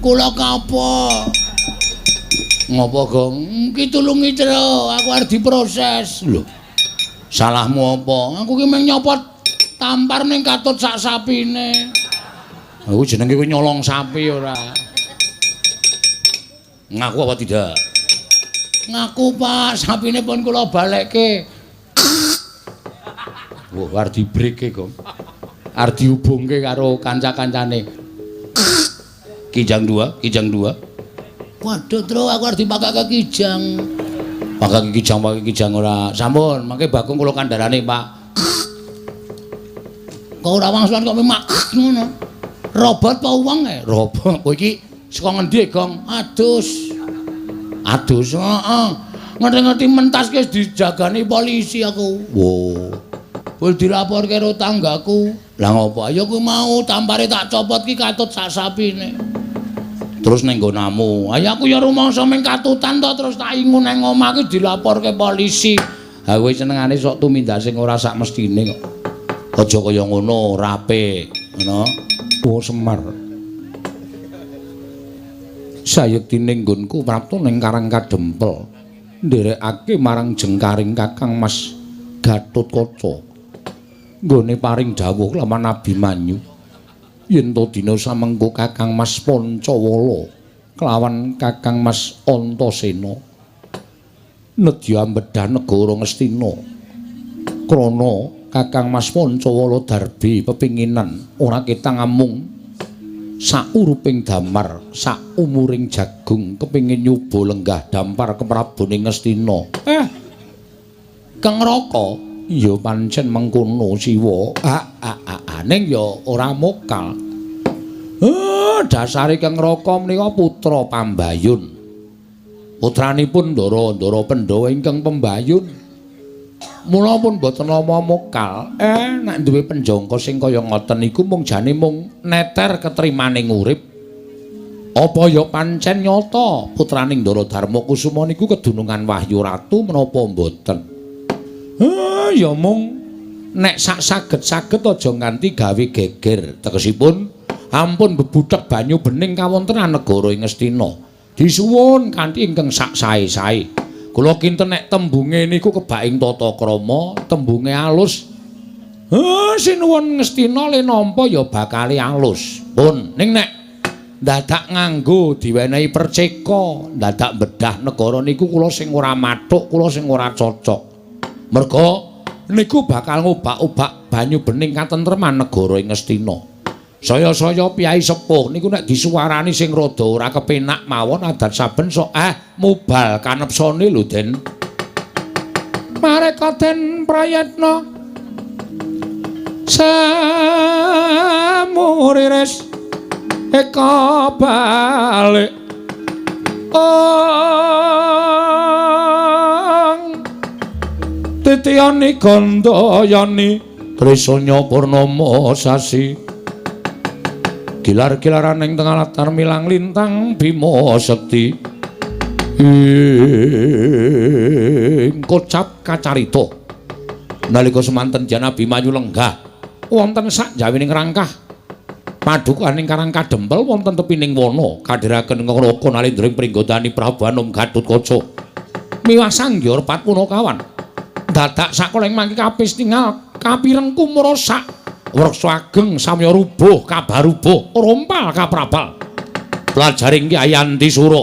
Kula kapok. Ngopo, Gong? Ki tulungi, Tru, aku arep diproses. Lho. Salahmu apa? Aku ki mung nyopot tampar ning katut sak sapine. Aku jenenge kuwi nyolong sapi ora. Ngaku apa tidak? Ngaku, Pak, sapine pun kula balekke. Wah, arep dibreke, Gong. Arep dihubungke karo kanca-kancane. Kijang 2, kijang 2. Waduh, Tru, aku arep dipakake kijang. Pakake kijang, pakake kijang ora. Sampun, mangke Bagong kula kandharane, Pak. Kok ora wangsulan kok mak ngono. Robot apa wong e? Robot. Kowe iki saka ngendi, Gong? Adus. Adus, heeh. Ngerti-ngerti mentas wis dijagani polisi aku. Wo. Wis dilaporke karo tanggaku. Lah ngopo? Ya kuwi mau tampare tak copot ki katut sak sapine. Terus ning nggonamu. Ayo aku ya rumangsa ming katutan to terus tak ingu nang omah ki dilaporke polisi. Ha kowe senengane sok tumindak sing ora sak mestine kok. Aja kaya ngono, ora apik, ngono. Oh Semar. Sayektine nggonku prapta ning Karang Kadempel. Nderekake marang jengkaring Kakang Mas Gatotkaca. Nggone paring dawuh lawan Abimanyu. Yen to dina samengko Kakang Mas Pancawala kelawan Kakang Mas Antasena nedya ambedah negara Ngastina. Krana Kakang Mas Pancawala darbi pepinginan ora ketang amung sauruping damar, saumuring jagung kepingin nyoba lenggah dampar keprabone Ngastina. Kang Raka ya pancen mengkono Siwa. Ning ya ora mokal. Dasare Kang Raka menika putra Pambayun. Putranipun Ndara-ndara Pandhawa ingkang Pembayun. Mula pun boten nama mokal. Nek duwe penjangka sing kaya ngoten iku mung jane mung neter ketrimaning urip. Apa ya pancen nyata putraning Ndara Darma Kusuma niku kedunungan Wahyu Ratu menapa mboten? Ya mung nek sak saged-saged aja nganti gawe geger. Tegesipun ampun bebuthek banyu bening kawontenan negara ing Ngastina. Disuwun kanthi ingkang sak sae-sae. Kula kinten nek tembunge niku kebak ing tata krama, tembunge alus. Sinuwun Ngastina le nampa ya bakale alus. Pun ning nek dadak nganggo diwenehi perceka, dadak bedah negara niku kula sing ora mathuk, kula sing ora cocok. Merga niku bakal ngobak-obak banyu bening katentreman negara ing Ngastina. Saya-saya piyai sepuh niku nek disuwarani sing rada ora kepenak mawon adat saben sok mubal kanepsone lho Den. Mareka Den Prayitna samuriris eka balik ong titiyani gandayani trisanya purnama sasi gilar-gilaran ing tengah latar milang lintang Bima Sekti ing kocap kacarita. Nalika semanten Jan Abimanyu lenggah wonten sak jawining rangkah padukaning Karang Kadempel wonten tepining wana kadhiraken Ngraka nalindra ing pringgodani Prabu Anom Gatotkaca miwah sanghyar Patpunakawan. Dadak sakola ing mangke kapis tingal kapireng kumara sak wreksa ageng samya rubuh kabarubuh rompal kaprabal. Pelajaring Kyai Antisura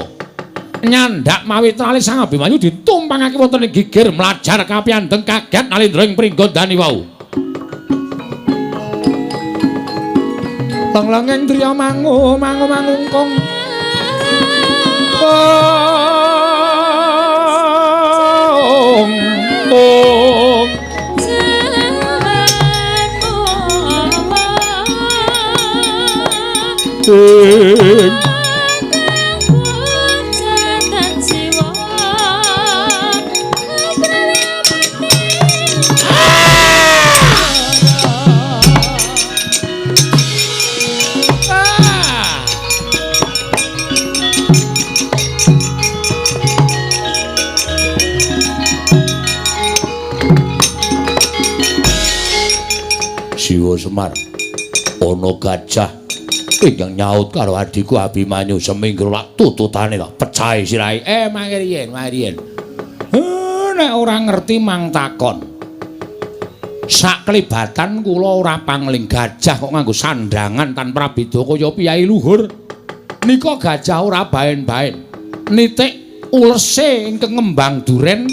nyandak mawi trale Sang Abimanyu ditumpangake wonten ing gigir mlajar kapiyandheng kaget nalindra ing pringgondani wau. Lenglenging driya mangu mangu mangungkung. Ong ong Siwa Semar ana gajah Ingkang nyaut karo adhiku Abimanyu seminggu lak tututane lak pecahe sirahe. Mangke riyen, mangke riyen. Nek ora ngerti mang takon. Saklibatan kula ora pangling gajah kok nganggo sandangan tan prabeda kaya piyai luhur. Nika gajah ora baen-baen. Nitik ulese ingkang ngembang duren.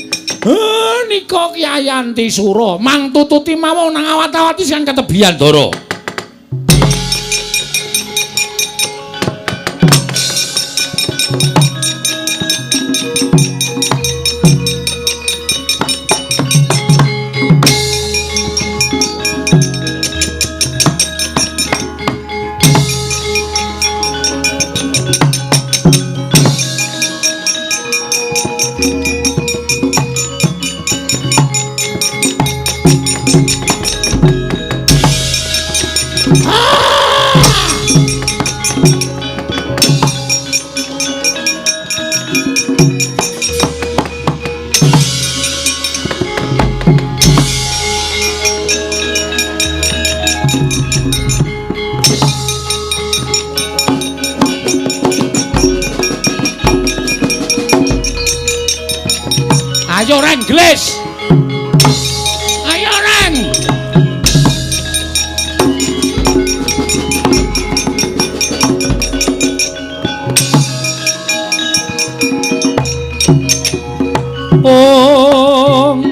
Nika Kyai Antisura mang tututi mawon nang awat-awati sing ketebihan Ndara. Ayo reng gelis. Ayo reng. Ong.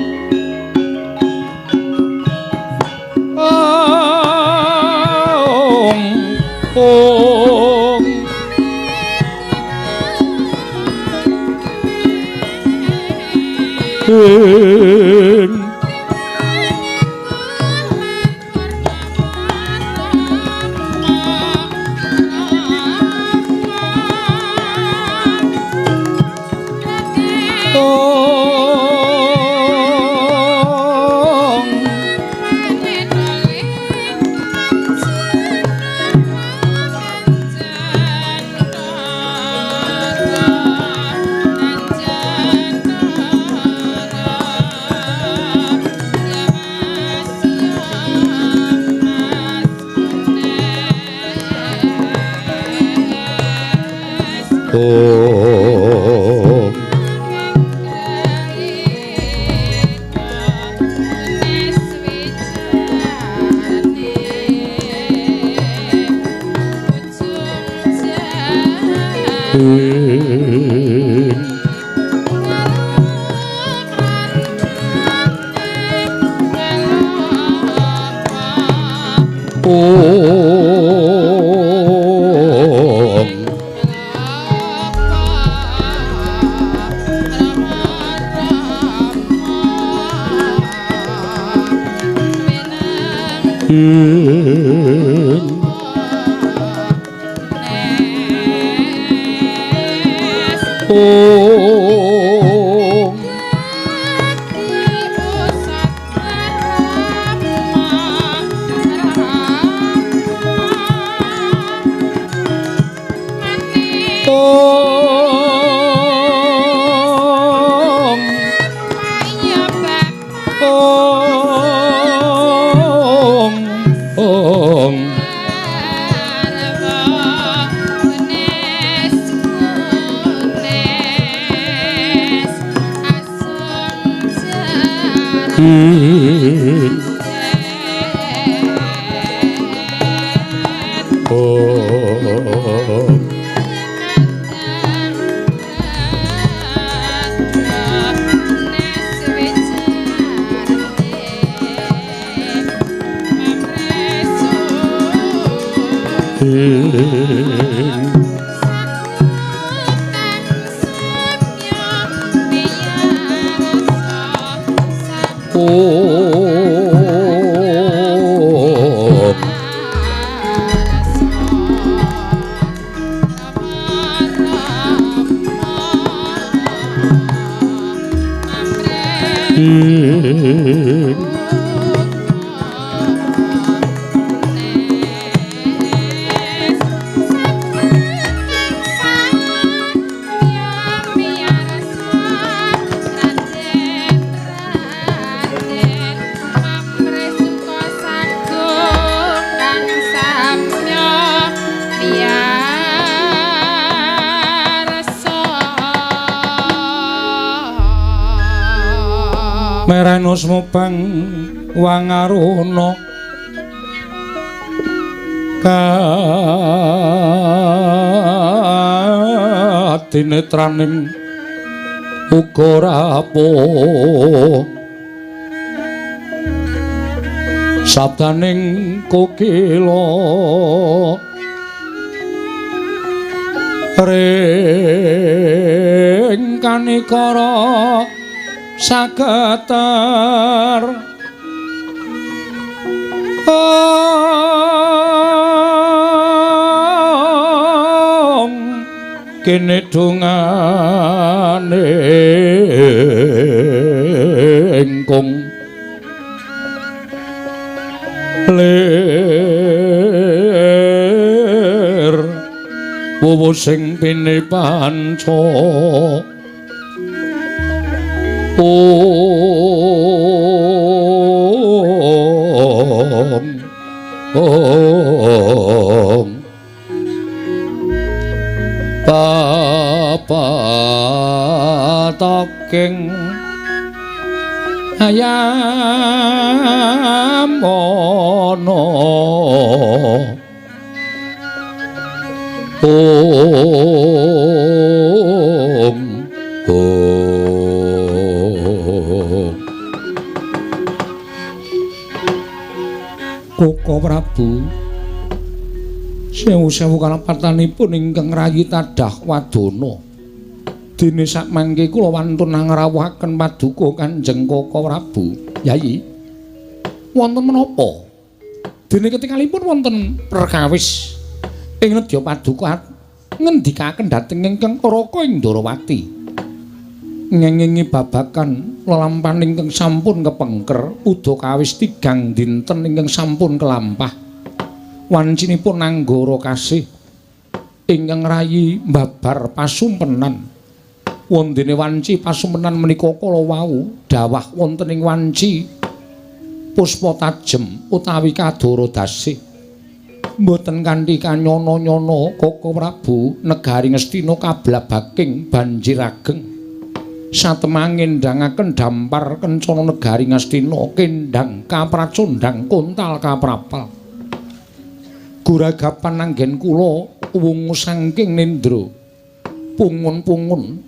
Ong. Ong. Merenus mubang wangaruna kadinetraning uga rapuh sabdaning kokila ring kanikara sageter om kene dongane ingkung lir wuwu sing pinipanca om om papataking ayam ana om om Koko Prabu sewu-sewu kalepatanipun ingkang rayi tadah wadana dene sakmangke kula wantun ngrawuhaken paduka Kanjeng Koko Prabu. Yayi, wonten menapa? Dene ketingalipun wonten perkawis ing nedya paduka ngendikaken dhateng ingkang Raka ing Ndorowati ngengingi babakan lelampahan ingkang sampun kepengker udakawis 3 dinten ingkang sampun kelampah wancinipun anggara kasih ingkang rayi babar pasumpenan. Wondene wanci pasumpenan menika kala wau dawah wonten ing wanci puspa tajem utawi kadara dasih. Mboten kanthi kanyana-nyana Koko Prabu negari Ngastina kablabaking banjir ageng. Satemah ngendangaken dampar kencana negari Ngastina kendang kapracondang kontal kaprapal. Guragapan anggen kula wungu saking nendra pungun-pungun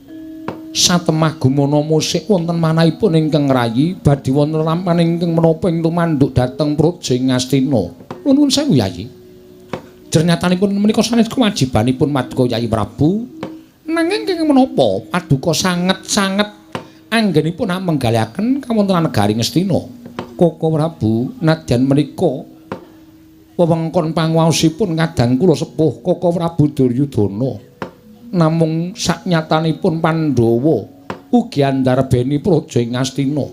satemah gumana musik wonten manahipun ingkang rayi badhe wonten lampan ingkang menapa ing tumanduk dhateng praja Ngastina. Nuwun sewu Yayi. Jernyatanipun menika sanes kewajibanipun Paduka Yayi Prabu. Nanging kenging menapa paduka sanget-sanget anggenipun menggalihaken kawontenan negari Ngastina. Koko Prabu nadyan menika wewengkon panguwaosipun kadang kula sepuh Koko Prabu Duryudana. Namung saknyatanipun Pandhawa ugi andarbeni praja ing Ngastina.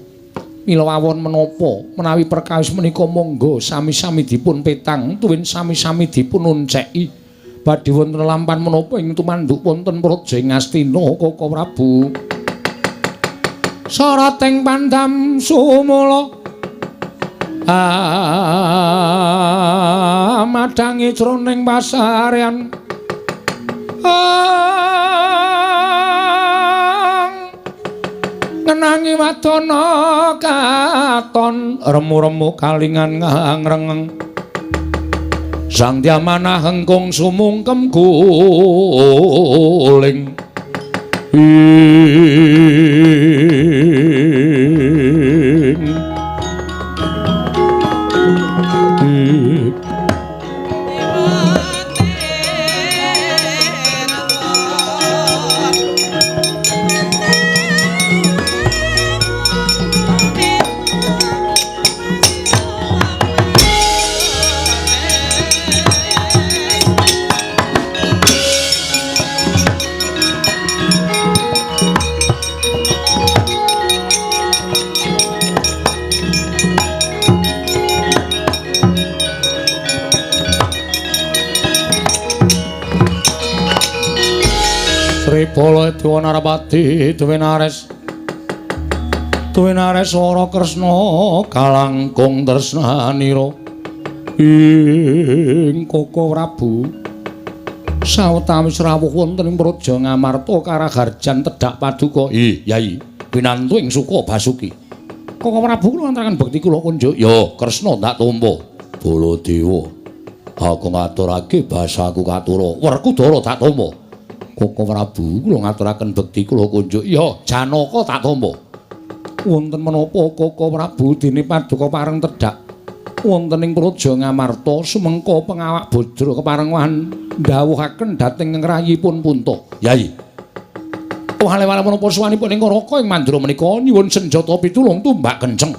Mila wawon menapa menawi perkawis menika monggo sami-sami dipun petang tuwin sami-sami dipun onceki. Badhe wonten lampan menapa ing tumanduk wonten praja ing Ngastina Koko Prabu. Sarating pandam sumula amadhangi jroning pasarean ngenangi wadana katon remu-remu kalingan ngrengeng sang diamanah hengkung sumungkem guling ing Sripala Dewa Narapati Duwinares Duwinares Wara Kresna kalangkung tresnanira ing Koko Prabu sawetawis rawuh wonten ing Praja Ngamarta karaharjan tedhak paduka. Ih Yayi, winantu ing Suka Basuki. Koko Prabu kula ngaturaken bekti kula kunjuk. Ya, Kresna tak tampa. Baladewa, aku ngaturake basaku katura. Werkudara tak tampa. Koko Prabu kula ngaturaken bekti kula kunjuk. Ya, Janaka tak tampa. Wonten menapa Koko Prabu dene paduka pareng tedhak wonten ing Praja Ngamarta sumengko pengawak bodra keparengan ndhawuhaken dhateng ngrayipun Punta. Yayi. Wale-wale menapa suwanipun ing Raka ing mandra menika nyuwun senjata pitulung tumbak kenceng.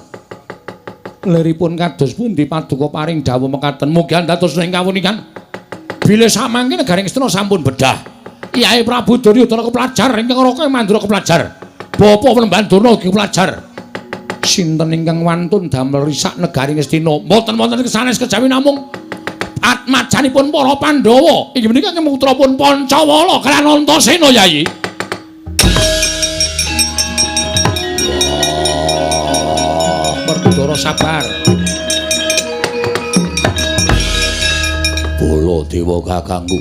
Liripun kados pundi paduka paring dawuh mekaten mugi dados ing kawunikan. Bilih samangke negaring Astina sampun bedah. Kyai Prabu Duryudana kepelajar ingkang Raka ing mandra kepelajar. Bapa Penemban Durna ugi kepelajar. Sinten ingkang wantun damel risak negaring Astina? Mboten wonten kesanes kejawi namung atmajanipun para Pandhawa. Inggih menika putrapun Pancawala kaliyan Antasena, Yayi. Werkudara sabar. Baladewa kakangku,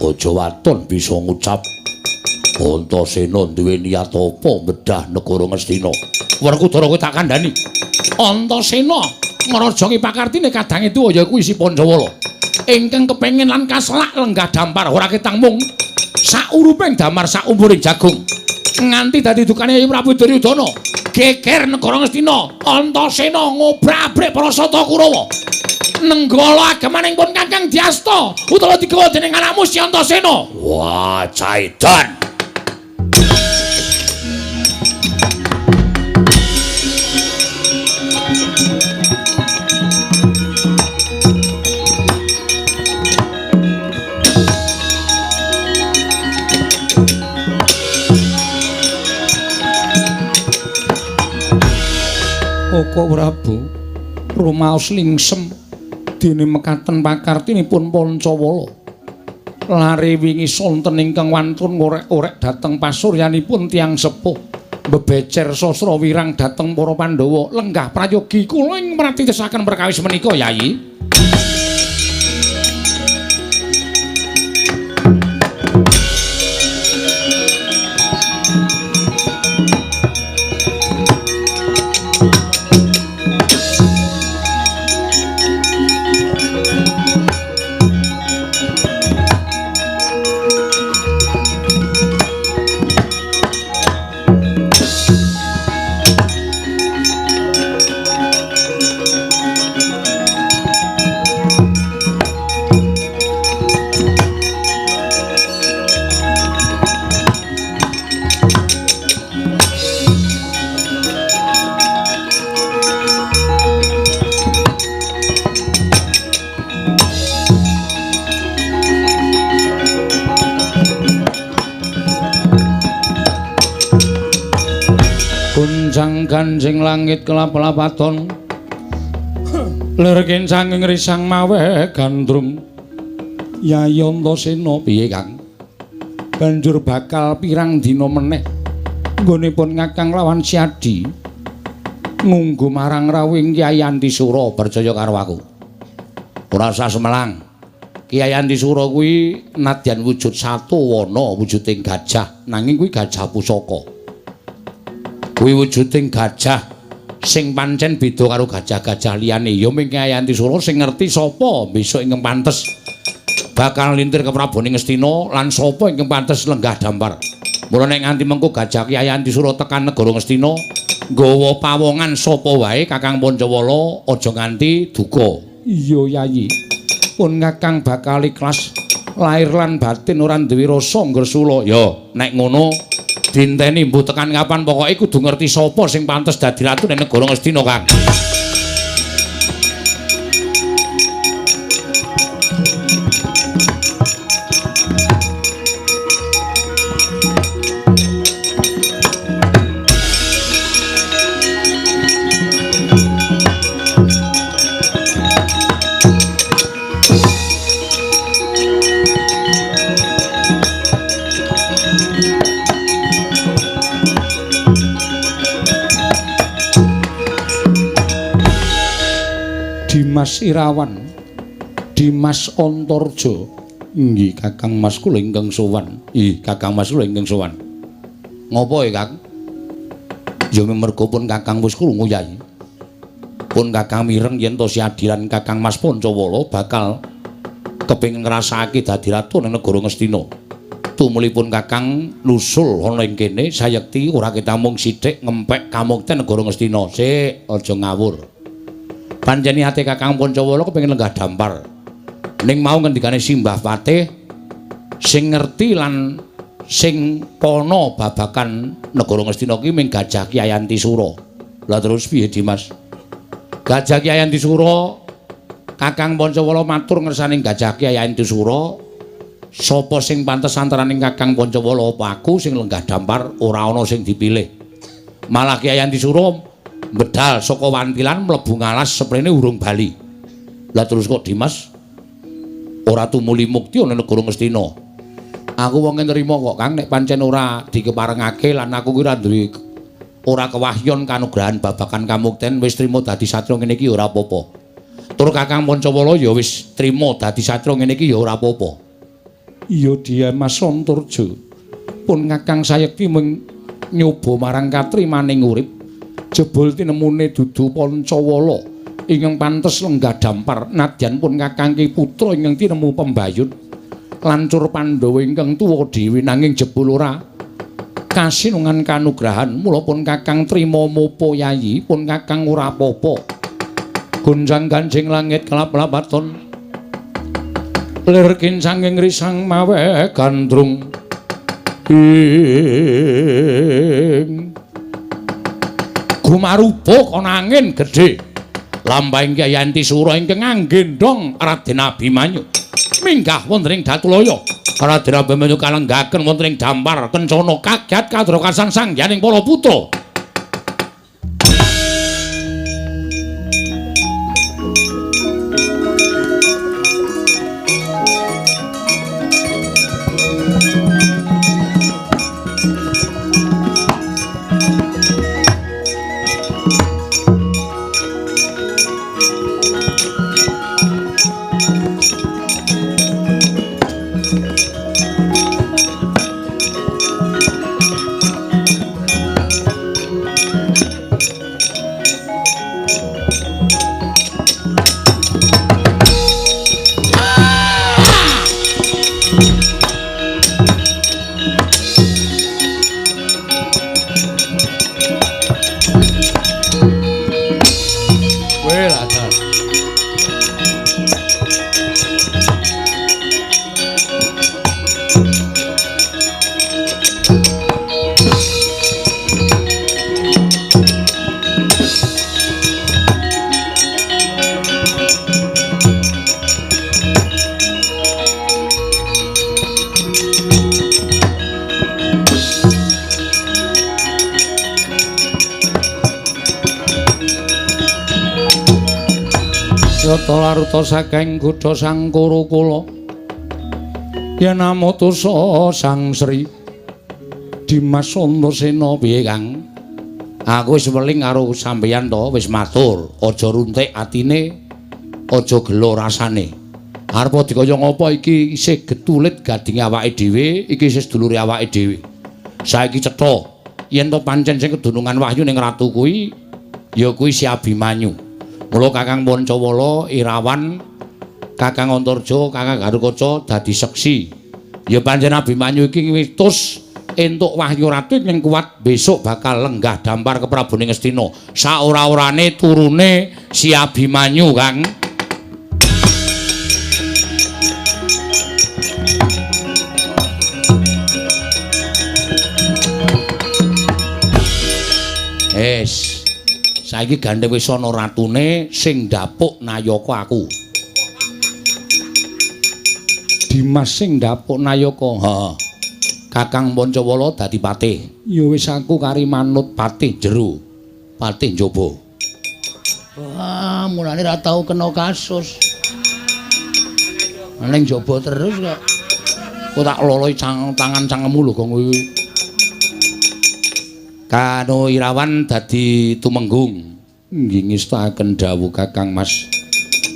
aja waton bisa ngucap. Antasena duwe niat apa medhah negara Ngastina? Werkudara kowe tak kandhani. Antasena ngrajangi pakartine kadange tuwa ya kuwi si Pancawala. Ingkang kepengin lan kaselak lenggah dampar ora ketang mung sauruping damar saumpuring jagung. Nganti dadi dukane Kyai Prabu Duryudana. Geger negara Ngastina, Antasena ngobrak-abrik para sata Kurawa. Nenggala agemaning pun Kakang Dyasta utawa digawa dening anakmu si Antasena. Wah, caidan. Koko Prabu rumaos lingsem dene mekaten pakartinipun Pancawala. Lare wingi sonten ingkang wantun ngorek-orek dhateng pasuryanipun tiyang sepuh bebecer sastra wirang dhateng para Pandhawa. Lenggah prayogi kula ing mratitesaken perkawis menika, Yayi. Ganjing langit kelap-lapaton lir kincanging risang maweh gandrung. Yayi Antasena piye, Kang? Banjur bakal pirang dina meneh nggonipun Kakang lawan Siadi ngunggu marang rawuhing Kyai Antisura. Percaya karo aku, ora usah semelang. Kyai Antisura kuwi nadyan wujud satu wana wujuding gajah, nanging kuwi gajah pusaka. Kuwi wujuding gajah sing pancen beda karo gajah-gajah liyane. Ya mung Kyai Antisura sing ngerti sapa besok ingkang pantes bakal lintir ke Prabone Ngastina lan sapa ingkang pantes lenggah dampar. Mula nek nganti mengko gajah Kyai Antisura tekan negara Ngastina nggawa pawongan sapa wae Kakang Pancawala aja nganti duka. Iya, Yayi. Pun Kakang bakal ikhlas lahir lan batin ora duwe rasa ngresula. Ya, nek ngono dinteni mbuh tekan kapan pokoke kudu ngerti sapa sing pantes dadi ratu ning negara Ngastina, Kang. Dimas Irawan, Dimas Antarja. Nggih, Kakang Mas kula ingkang sowan. Ih, Kakang Mas kula ingkang sowan. Ngopo ya, Kang? Ya mergo pun Kakang wis krungu Yai. Pun Kakang mireng yen to si adiran Kakang Mas Pancawala bakal kepengin ngrasakake dadi ratu ning negara Ngastina. Tumulipun Kakang nusul ana ing kene sayekti ora ketamung sithik ngempek kamukten negara Ngastina. Sik, aja ngawur. Pancen ate Kakang Pancawala kepengin lenggah dampar. Ning mau ngendikane Simbah Patih sing ngerti lan sing pana babagan negara Ngastina ki ming Gajah Kyai Antisura. Lah terus piye Dimas? Gajah Kyai Antisura Kakang Pancawala matur ngersane Gajah Kyai Antisura, sapa sing pantes antaraning Kakang Pancawala apa aku sing lenggah dampar ora ana sing dipilih. Malah Kyai Antisura bedal saka wantilan mlebu ngalas seprene urung bali. Lah terus kok Dimas ora tumuli mukti ana negara Ngastina? Aku wong nrimo kok Kang, nek pancen ora dikeparengake lan aku ki ora duwe ora kewahyon kanugrahan babagan kamukten wis trimo dadi satriya ngene iki ora apa-apa. Tur Kakang Pancawala ya wis trimo dadi satriya ngene iki ya ora apa-apa. Iya Dimas Antarja. Pun Kakang sayekti mung nyoba marang katrimaning urip jebul tinemune dudu Pancawala ingkang pantes lenggah dampar nadyan pun Kakang ki putra ingkang tinemu pembayun lancur Pandhawa ingkang tuwa dhewe nanging jebul ora kasinungan kanugrahan. Mula pun Kakang trima mopo Yayi, pun Kakang ora apa-apa. Gonjang ganjing langit kelap-lapaton lir kincanging risang mawe gandrung ing gumarupa kana angin gedhe lampahing Kyai Antisura ingkang anggendhong Raden Abimanyu minggah wonten ing Datulaya. Raden Abimanyu kalenggaken wonten ing dampar kencana kaget kadrokasan sangyaning para putra. Laruta saking kutha Sang Kurukula yen amutusa Sang Sri Dimas Antasena. Piye Kang? Aku wis weling karo sampeyan to, wis matur, aja runtik atine, aja gelo rasane. Arep dikaya ngapa iki isih getulit gadinge awake dhewe, iki isih sedulure awake dhewe. Saiki cetha yen to pancen sing kedunungan wahyu ning ratu kuwi ya kuwi si Abimanyu. Mula Kakang Pancawala, Irawan, Kakang Antarja, Kakang Garukaca dadi seksi. Ya pancen Abimanyu iki witus entuk wahyu ratu ing kuat besok bakal lenggah dampar ke Prabune Ngastina. Saora-orane turune si Abimanyu, Kang. Es. Saiki gandeng wis ana ratune sing ndapuk nayaka aku. Dimas sing ndapuk nayaka. Heeh. Kakang Pancawala dadi patih. Ya wis aku kari manut patih jero, patih njaba. Wah, mulane ra tau kena kasus. Ning njaba terus kok. Kok tak loloi tangan cangkemmu lho Gong kuwi. Kano Irawan dadi tumenggung. Nggih ngestakaken dawuh Kakang Mas.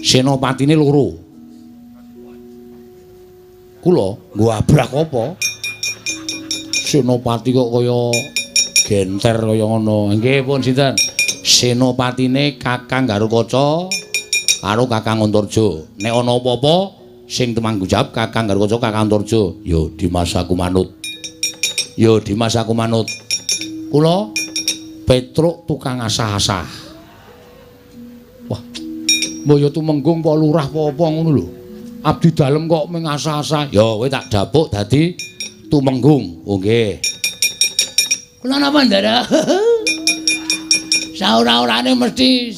Senopatine loro. Kula nggo abrak apa? Senopati kok kaya Genter kaya ngono. Nggih pun sinten? Senopatine Kakang Garukaca karo Kakang Antarja. Nek ana apa-apa sing tumanggung jawab Kakang Garukaca, Kakang Antarja. Yo Dimas aku manut. Yo Dimas aku manut. Kula Petruk tukang asah-asah. Wah. Mbok yo tumenggung apa lurah apa apa ngono lho. Abdi dalem kok mung asah-asah. Ya kowe tak dapuk dadi tumenggung. Oh nggih. Kula napa Ndara? Saora-orane mesti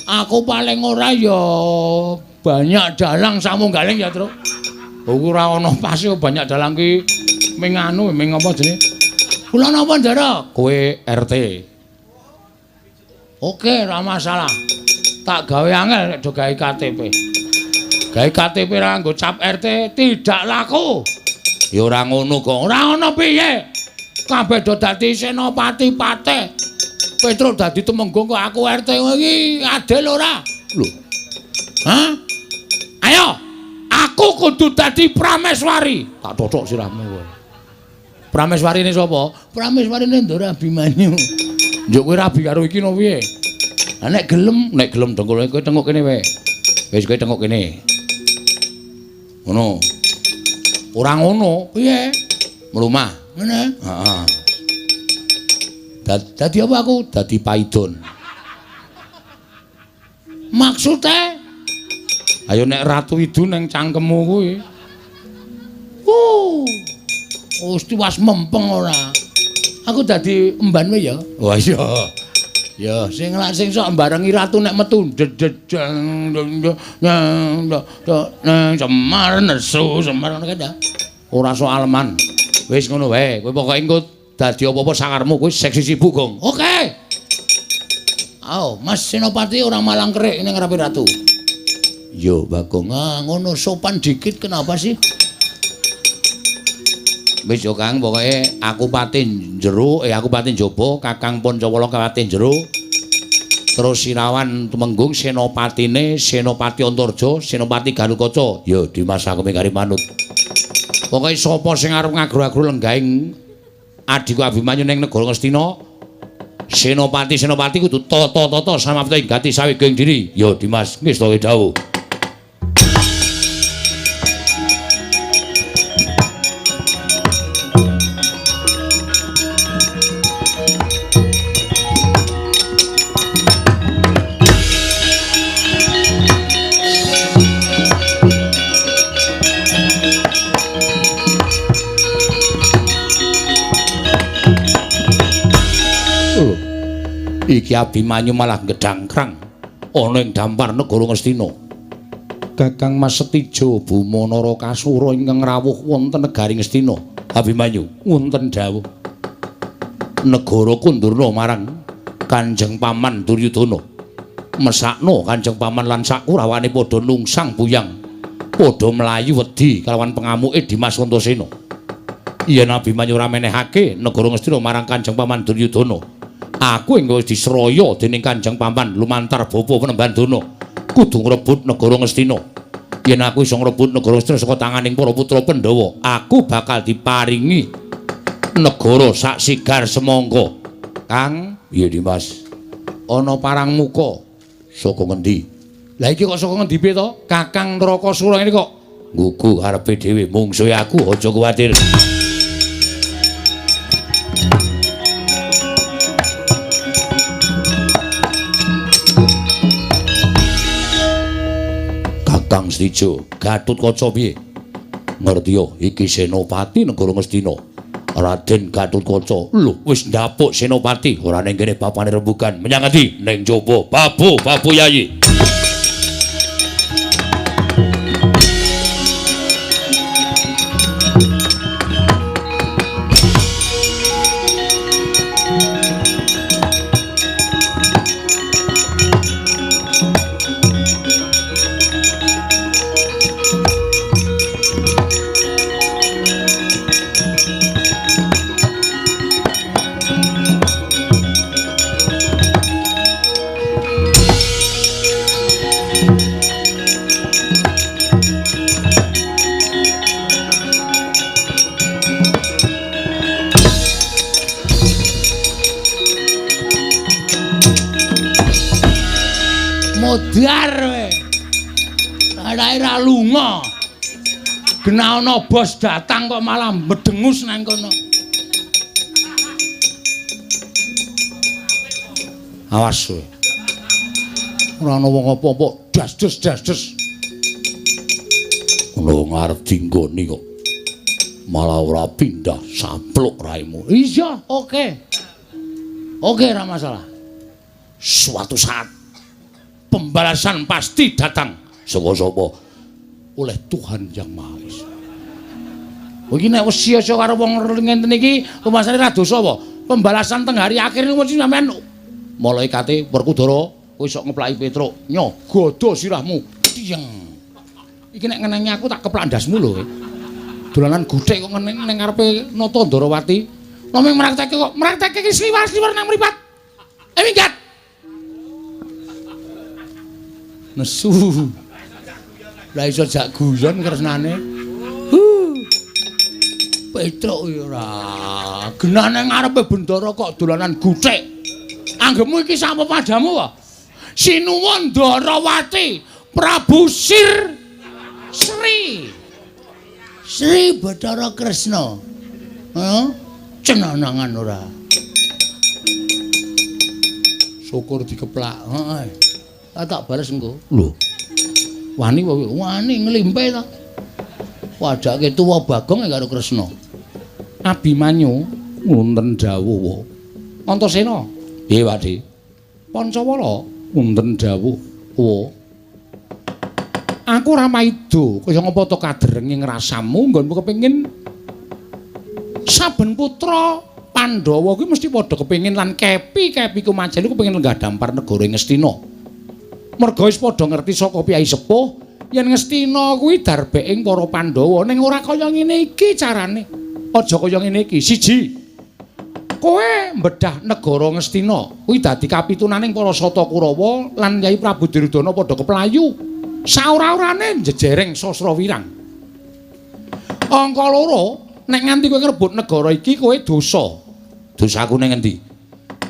aku paling ora ya banyak dalang samunggaling ya, Truk. Oh ora ana pase banyak dalang ki ming anu ming apa jenenge? Kula napa Ndara? Kowe RT. Oke, ora masalah. Tak gawe angel nek do gawe KTP. Gawe KTP ra nggo cap RT tidak laku. Ya ora ngono kok. Ora ono piye? Kabeh do dadi senopati patih. Petruk dadi tumenggung kok aku RT iki adil ora? Lho. Hah? Ayo, aku kudu dadi Prameswari. Tak totok sirahmu kowe. Prameswarine sapa? Prameswarine Ndara Abimanyu. Njuk kowe rabi karo iki no piye? Lah nek gelem dengkul kowe tengok kene wae. Wis kowe tengok kene. Ngono. Ora ngono, piye? Mlumah. Ngene. Heeh. Dadi apa aku? Dadi paidon. Maksude? Ayo nek Ratu Idu ning cangkemmu kuwi. Wis tiwas mempeng ora. Aku dadi emban wae ya. Wah iya. Ya sing lak sing sok mbarengi ratu nek metu dededeng nang Semar nesu Semar ngono kae. Ora soal man. Wis ngono wae, kowe pokoke engko dadi apa-apa sakarmu kowe seksi sibuk, Gong. Oke. Ayo, Mas Senopati ora malang kerik ning ngarepe ratu. Yo, Bagong, ah ngono sopan dikit kenapa sih? Wis yo Kang, pokoke aku pati jero, aku pati njaba, Kakang Pancawala pati jero. Terus Sirawan Tumenggung senopatine Senopati Antarja, Senopati Garukaca. Ya Dimas aku mingkari manut. Pokoke sapa sing arep ngagro-agro lenggahing adhiku Abimanyu ning negara Ngastina, senopati-senopati kudu tata-tata samapta ing gati saweging diri. Ya Dimas, ngesta dawuh. Iki Abimanyu malah gedhangkrang ana ing dampar negara Ngastina. Kakang Mas Setijo Buma Narakasura ingkang rawuh wonten negari Ngastina. Abimanyu wonten dawuh. Negara kundurna marang Kanjeng Paman Duryudana. Mesakno Kanjeng Paman lan sakurawane padha nungsang buyang, padha mlayu wedi kalawan pengamuke Dimas Antasena. Yen Abimanyu ora menehake negara Ngastina marang Kanjeng Paman Duryudana, aku engko wis disraya dening Kanjeng Paman lumantar bapa Penemban Dana kudu ngrebut negara Ngastina. Yen aku iso ngrebut negara Ngastina saka tanganing para putra Pandhawa, aku bakal diparingi negara sak sigar semangka. Kang, iya Dimas. Ana parang muka saka ngendi? Lah iki kok saka ngendi piye to? Kakang Narakasura ngene kok nggugu karepe dhewe mungsuhe aku, aja kuwatir. Kakang Setijo, Gatotkaca piye? Ngerti yo, iki senopati negara Ngastina. Raden Gatotkaca. Lho, wis ndapuk senopati, ora ning kene bapane rembugan. Menyang ngendi? Ning jaba. Babu, babu yayi. Modar kowe. Arake ra lunga. Genah ana bos datang kok malah medengus nang kono. Awas kowe. Ora ana wong apa-apa, das-des das-des. Ngono ngarep dinggoni kok. Malah ora pindah sapluk raimu. Iya, oke. Oke, ora masalah. Suatu saat pembalasan pasti datang. Saka-sapa? Oleh Tuhan Yang Maha Esa. Iki nek wis sia-sia karo wong ngenten iki, rumasane ra dosa apa? Pembalasan teng hari akhir niku mesti sampean malaikate Werkudara kowe sok ngeplaki Petruk, nyo godo sirahmu. Tiyeng. Iki nek ngenengi aku tak keplak ndasmu lho kowe. Dolanan guthik kok ngeneng ning ngarepe Nata Ndarawati. Namung mraktekke kok, mraktekke iki sliwar-sliwar nang mripat. Minggat. Nesu. Lah iso jak guyon kresnane. Petruk ya ora. Genah nang ngarepe bendara kok dolanan guthik. Anggepmu iki sapa padamu wae? Sinuwun Ndarawati, Prabu Sir Sri. Sri Bathara Kresna. Heeh. Cenanangan ora. Syukur dikeplak. Heeh. Tak bales engko. Lho. Wani wae, wani nglimpe ta. Wadake tuwa Bagong karo Kresna. Abimanyu wonten dawuh. Antasena. Piye, Pakde? Pancawala wonten dawuh. Aku ora maido kaya ngapa to kaderenge ngrasamu nggonmu kepengin saben putra Pandhawa kuwi mesti padha kepengin lan kepi-kepi kumajeli kepengin lenggah dampar negara Ngastina. Merga wis padha ngerti saka piyai sepuh yen Ngastina kuwi darbeking para Pandhawa ning ora kaya ngene iki carane. Aja kaya ngene iki. Siji, kowe mbedah negara Ngastina kuwi dadi kapitunaning para Sata Kurawa lan Kyai Prabu Duryudana padha keplayu. Saora-orane njejereng Sasra Wirang. Angka loro, nek nganti kowe ngrebut negara iki kowe dosa. Dosaku ning endi?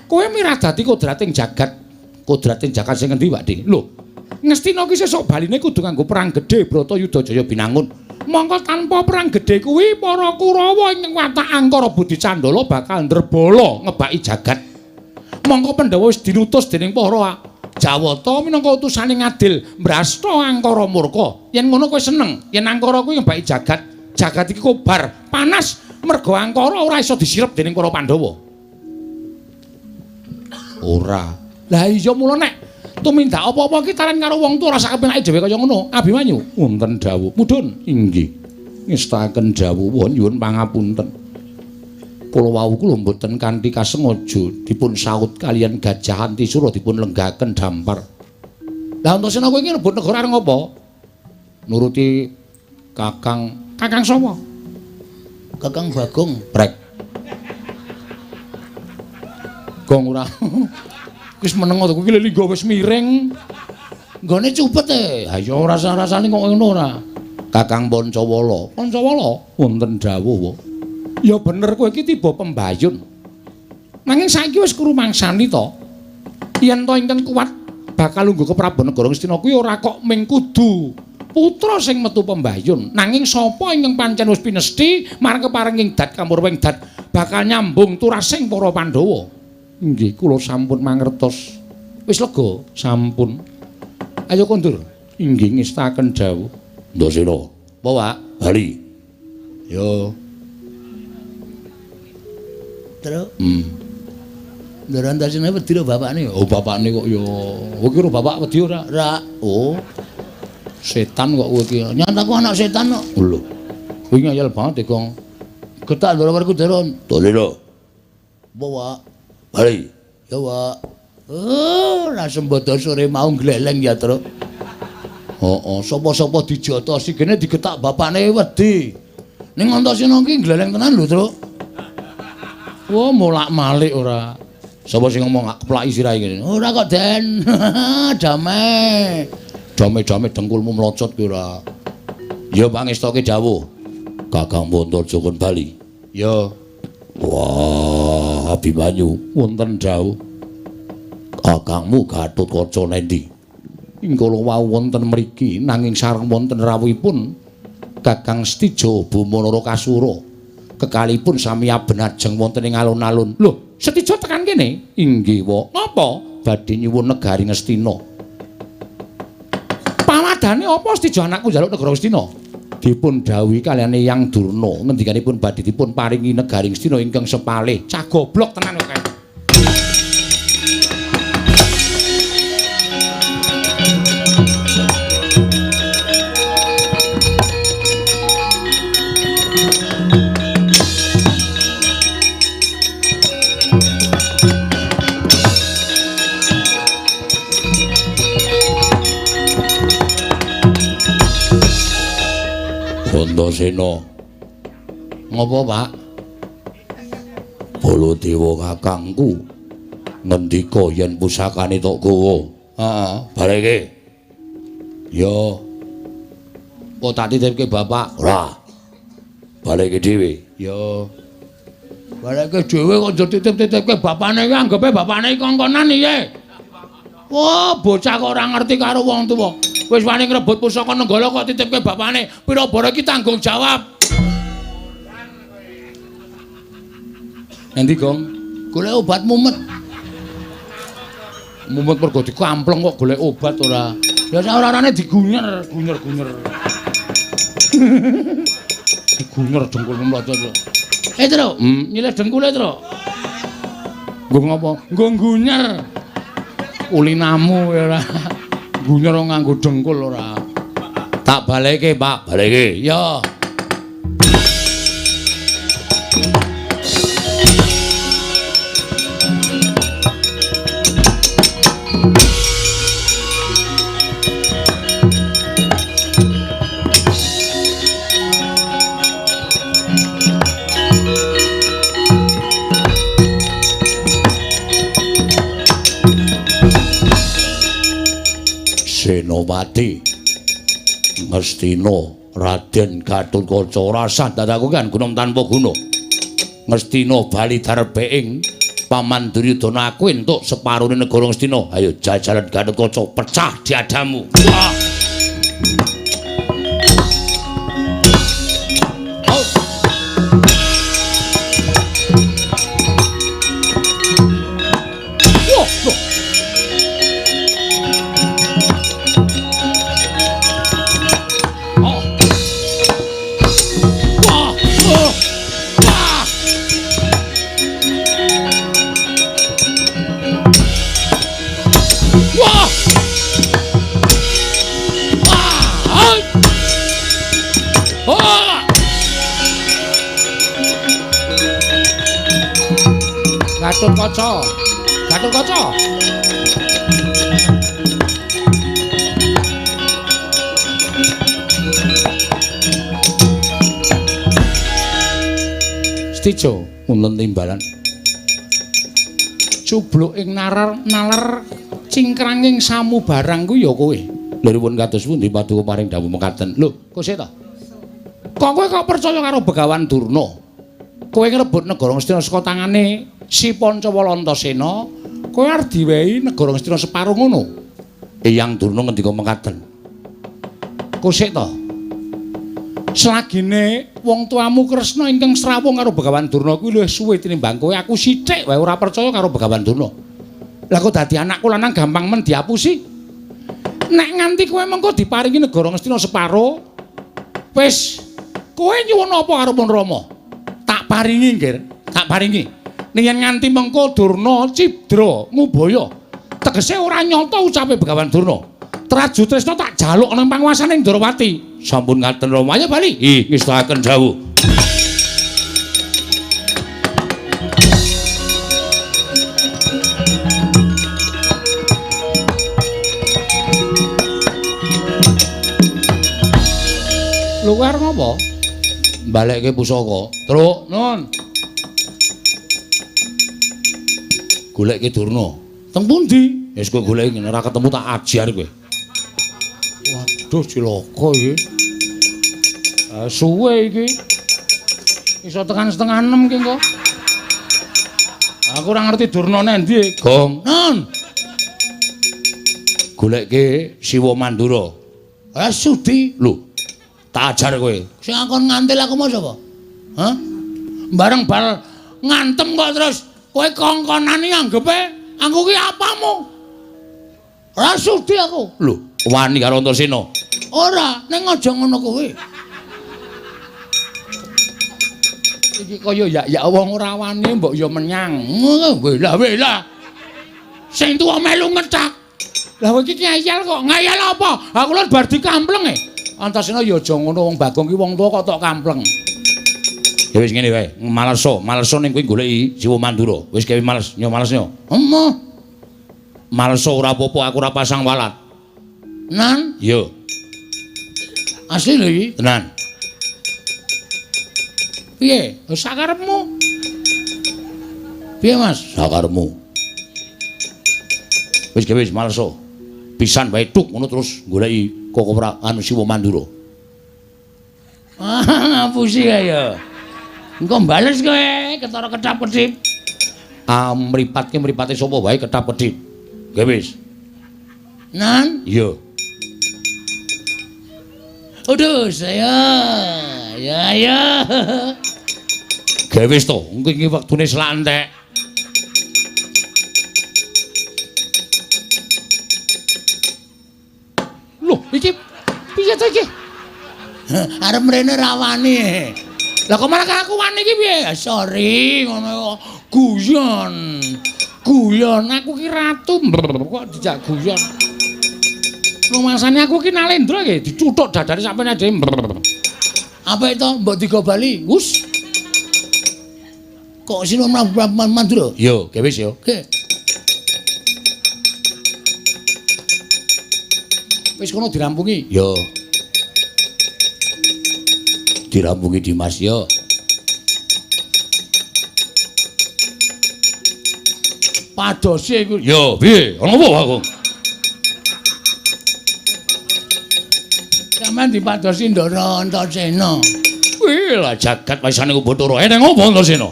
Kowe miradati kodrating jagat. Kodrating jagat sing endi, Pakde? Lho, Ngastina ki sesuk baline kudu nganggo perang gedhe Bratayuda Jaya Binangun. Mongko tanpa perang gedhe kuwi para Kurawa ing watak Angkara Budi Candala bakal ndrebala ngebaki jagat. Mongko Pandhawa wis dinutus dening para Jawata minangka utusane ngadil mbrasta Angkara murka. Yen ngono kowe seneng, yen Angkara kuwi ngebaki jagat, jagat iki kobar, panas merga Angkara ora iso disirep dening para Pandhawa. Ora. Lah iya mula nek tumindak apa-apa iki taren karo wong tuwa ora sak kepenake dhewe kaya ngono. Abimanyu wonten dawuh. Mudhun. Inggih. Ngestakaken dawuh nyuwun pangapunten. Kula wau kula mboten kanthi kasengaja dipun saut kalian Gajah Antisura dipun lenggaken dampar. Lah Antasena kowe iki rebut negara arep ngopo? Nuruti Kakang. Kakang sapa? Kakang Bagong. Prek. Gong ora. Wis meneng to kuwi linggo wis miring. Nggone cupet e. Ha ya ora rasane kok ngono ora. Kakang Pancawala. Pancawala wonten dawuh. Ya bener kowe iki tiba pembayun. Nanging saiki wis krumangsani to. Yen to ingkang kuat bakal lungguh ke Prabu Negara Ngastina kuwi ora kok ming kudu putra sing metu pembayun. Nanging sapa ingkang pancen wis pinesthi marang keparenging dat kamurwing dat bakal nyambung turasing para Pandhawa. Inggih, kula sampun mangertos. Wis lega? Sampun. Ayo kondur. Inggih ngestaken dawuh. Ndasena. Apa, Pak? Bali. Yo. Terus? Ndara Antasena wedi lho bapakne. Oh, bapakne kok ya. Kowe iki bapak wedi ora? Ora. Oh. Setan kok kowe iki. Nyata aku anak setan kok. Lho. Kowe ngayal banget e, Gong. Getak ndara Werkudara. Ndasena. Apa, Pak? Bali. Ya, Pak. Oh, langsung bodo sore mau gleleng ya, Truk. Heeh, sapa-sapa dijotosi gene digetak bapakne wedi. Ning Antasena iki gleleng tenan lho, Truk. Wah, molak-malik ora. Sapa sing ngomong keplaki sirahe ngene? Ora kok, Den. Damai. Dame-dame dengkulmu mlocot ki ora. Ya pangestoke dawuh. Kakang Pontojo kon bali. Ya. Wah, Abimanyu wonten dawuh. Kakangmu Gatotkaca nendi? Ingkang wau wonten mriki nanging sareng wonten rawuhipun Kakang Setija Boma Narakasura. Kekalipun sami abenajeng wonten ing alun-alun. Lho, Setija tekan kene? Inggih, wa. Ngapa? Badhe nyuwun negari Ngastina. Pawadane apa Setija anakku njaluk negara Ngastina? Dipun dawuhi kaliyan Eyang Durna ngendikanipun badhe dipun paringi negari Ngastina ingkang sepalih. Cah goblok tenan kok. Antasena. Ngopo, Pak? Baladewa kakangku ngendika yen pusakane tok gawa. Heeh, bareke. Ya. Kok tak titipke bapak? Ora. Baleke dhewe. Ya. Baleke dhewe kok njur titip-titipke bapane iki anggepe bapane iki kongkonan piye? Wah, bocah kok ora ngerti karo wong tuwa. Wis wani ngrebut pusaka Nenggala kok titipke bapane. Pira bara iki tanggung jawab. Endi, Gong? Golek obat mumet. Mumet mergo dikampleng kok golek obat ora. Ya sak ora-orane digunyer, gunyer-gunyer. Digunyer dengkul mlocot. Eh, Tru, nyilih dengkule, Tru. Nggo ngopo? Nggo gunyer. Ulinamu ya ora. Gunyer nganggo dengkul ora. Tak baleke, Pak, baleke. Ya. Senopati Ngastina Raden Gatotkaca rasah dadaku kan gunung tanpa guna. Ngastina bali darbeing Paman Duryudana aku entuk separone negara Ngastina. Ayo jajalan Gatotkaca pecah diadamu. Wah. Oh. Wah, loh. Gatotkaca, Gatotkaca. Setija wonten timbalan. Cubluk ing nalar nalar cingkranging samubarang ku ya kowe. Lha pun kados pundi paduka paring dawuh mekaten. Lho, kok sik ta? Kok kowe kok percaya karo Begawan Durna? Kowe ngrebut negara Ngastina saka tangane si Pancawala Antasena, kowe arep diwehi negara Ngastina separo ngono. Eyang Durna ngendika mekaten. Kosik ta? Selagine wong tuamu Kresna ingkang srawung karo Begawan Durna kuwi luwih suwe tinimbang kowe, aku sithik wae ora percaya karo Begawan Durna. Lah kok dadi anakku lanang gampang men diapusi? Nek nganti kowe mengko diparingi negara Ngastina separo, wis kowe nyuwun apa karo Pun Rama? Tak paringi, Nggir, tak paringi. Ning yen nganti mengko Durna cidra ngubaya, tegese ora nyata ucape Begawan Durna. Traju Tresna tak jaluk ana panguwasane Ndrawati. Sampun ngaten Rama, ayo bali. Ih, ngestakaken dawuh. Lho kowe arep ngopo? Balekke pusaka. Truk, nun. Goleke Durna. Teng pundi? Wis kowe goleki ora ketemu tak ajar kowe. Waduh cilaka iki. Suwe iki. Iso tekan 5:30 iki engko. Aku ora ngerti Durna nendi. Gong. Nun. Goleke Siwa Mandura. Ora sudi. Lho, tak ajar kowe. Sing akon ngantil aku mau sapa? Hah? Bareng bal ngantem kok terus kowe kongkonane anggepe aku ki apamu? Ora sudi aku. Lho, wani karo Antasena. Ora, ning aja ngono kowe. Iki kaya yak-yak wong ora wani mbok ya menyang. Ngono welah-welah. Sing tuwa melu ngethak. Lah kowe iki ngeyel kok. Ngeyel apa? Aku lho bar dikampleng e. Antasena ya aja ngono wong Bagong ki wong tuwa kok tok kampleng. Ya wis ngene wae, maleso, maleso ning kowe goleki Siwa Mandura. Wis gawe males, nyo males nyo. Emoh. Maleso ora apa-apa, aku ora pasang walat. Nan? Iya. Asli lho iki, tenan. Piye? Sakarepmu. Piye, Mas? Sakarepmu. Wis gawe wis maleso. Pisan wae tuk ngono terus goleki Koko anu Siwa Mandura. Ah, ngapusi ya. Engko bales kowe ketara kedap-kedip. Ah, mripatke mripate sapa wae kedap-kedip. Nggih wis. Nan? Iya. Aduh, saya. Ya ya. Nggih wis to, engko iki wektune selak entek. Loh, iki piye to iki? Arep mrene ra wani. Lah kok malah aku wani iki piye? Sorry, ngono kok. Guyon. Guyon aku ki ratu kok dijak guyon. Rumasane aku ki Nalendra iki dicuthuk dadane sampeyan dhewe. Apa itu mbok digo bali? Wus. Kok sino Mandura? Yo, ge wis yo. Oke. Wis kono dirampungi. Yo. Dirampungi Dimas yo. Padose iku. Yo, piye? Ana apa aku? Sampeyan dipadosi Ndara Antasena. Wih, lah jagat waisane Bathara. Eneng apa Antasena?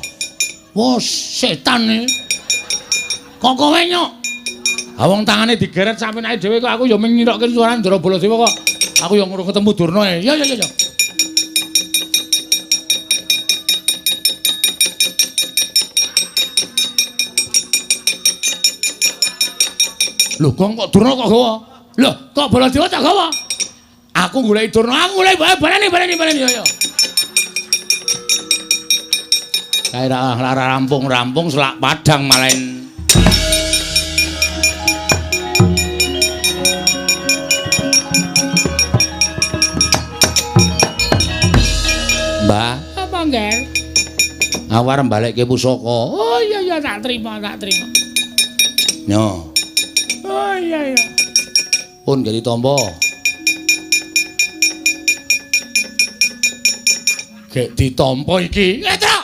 Wah, setan iki. Kok kowe nyok? Ha wong tangane digeret sampeyan dhewe kok aku ya mung ngirokke suarane Ndara Baladewa kok. Aku ya ngurung ketemu Durna e. Ya ya ya. Lho, Gong kok Durna kok gawa? Lho, kok Baladewa tak gawa? Aku goleki Durna, aku goleki baleni baleni baleni ya. Kae ra rampung-rampung selak padang malen. Mbah, apa ngger? Awar mbalekke pusaka. Oh iya iya tak terima, tak terima. Nyo. Oh iya iya. Pun gak ditampa. Gek ditampa iki. Petruk.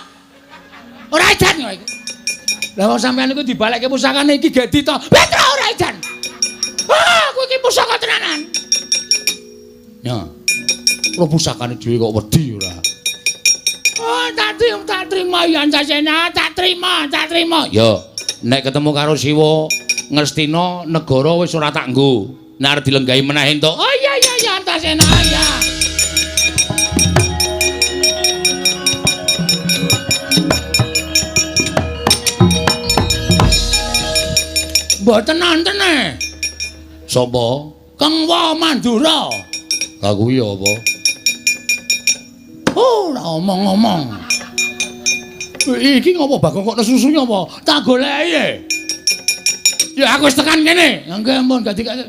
Ora edan kok iki. Lah wong sampean iku dibalekke pusakane iki gek ditampa. Petruk ora edan. Ah, aku iki pusaka tenanan. Nyo. Lho pusakane dhewe kok wedi ora. Oh, tak terima ya Antasena, tak terima, tak terima. Yo, nek ketemu karo Siwa Ngastina negara wis ora tak nggo. Nek arep dilenggahi meneh entuk. Oh iya iya iya Antasena ya. Mboten nonton e. Sapa? Kengwa Mandura. Lah kuwi apa? Oh, ora omong-omong. Iki ngopo Bagong kok nesusu apa? Tak goleki e. Ya aku wis tekan kene. Nggih ampun gak dikake.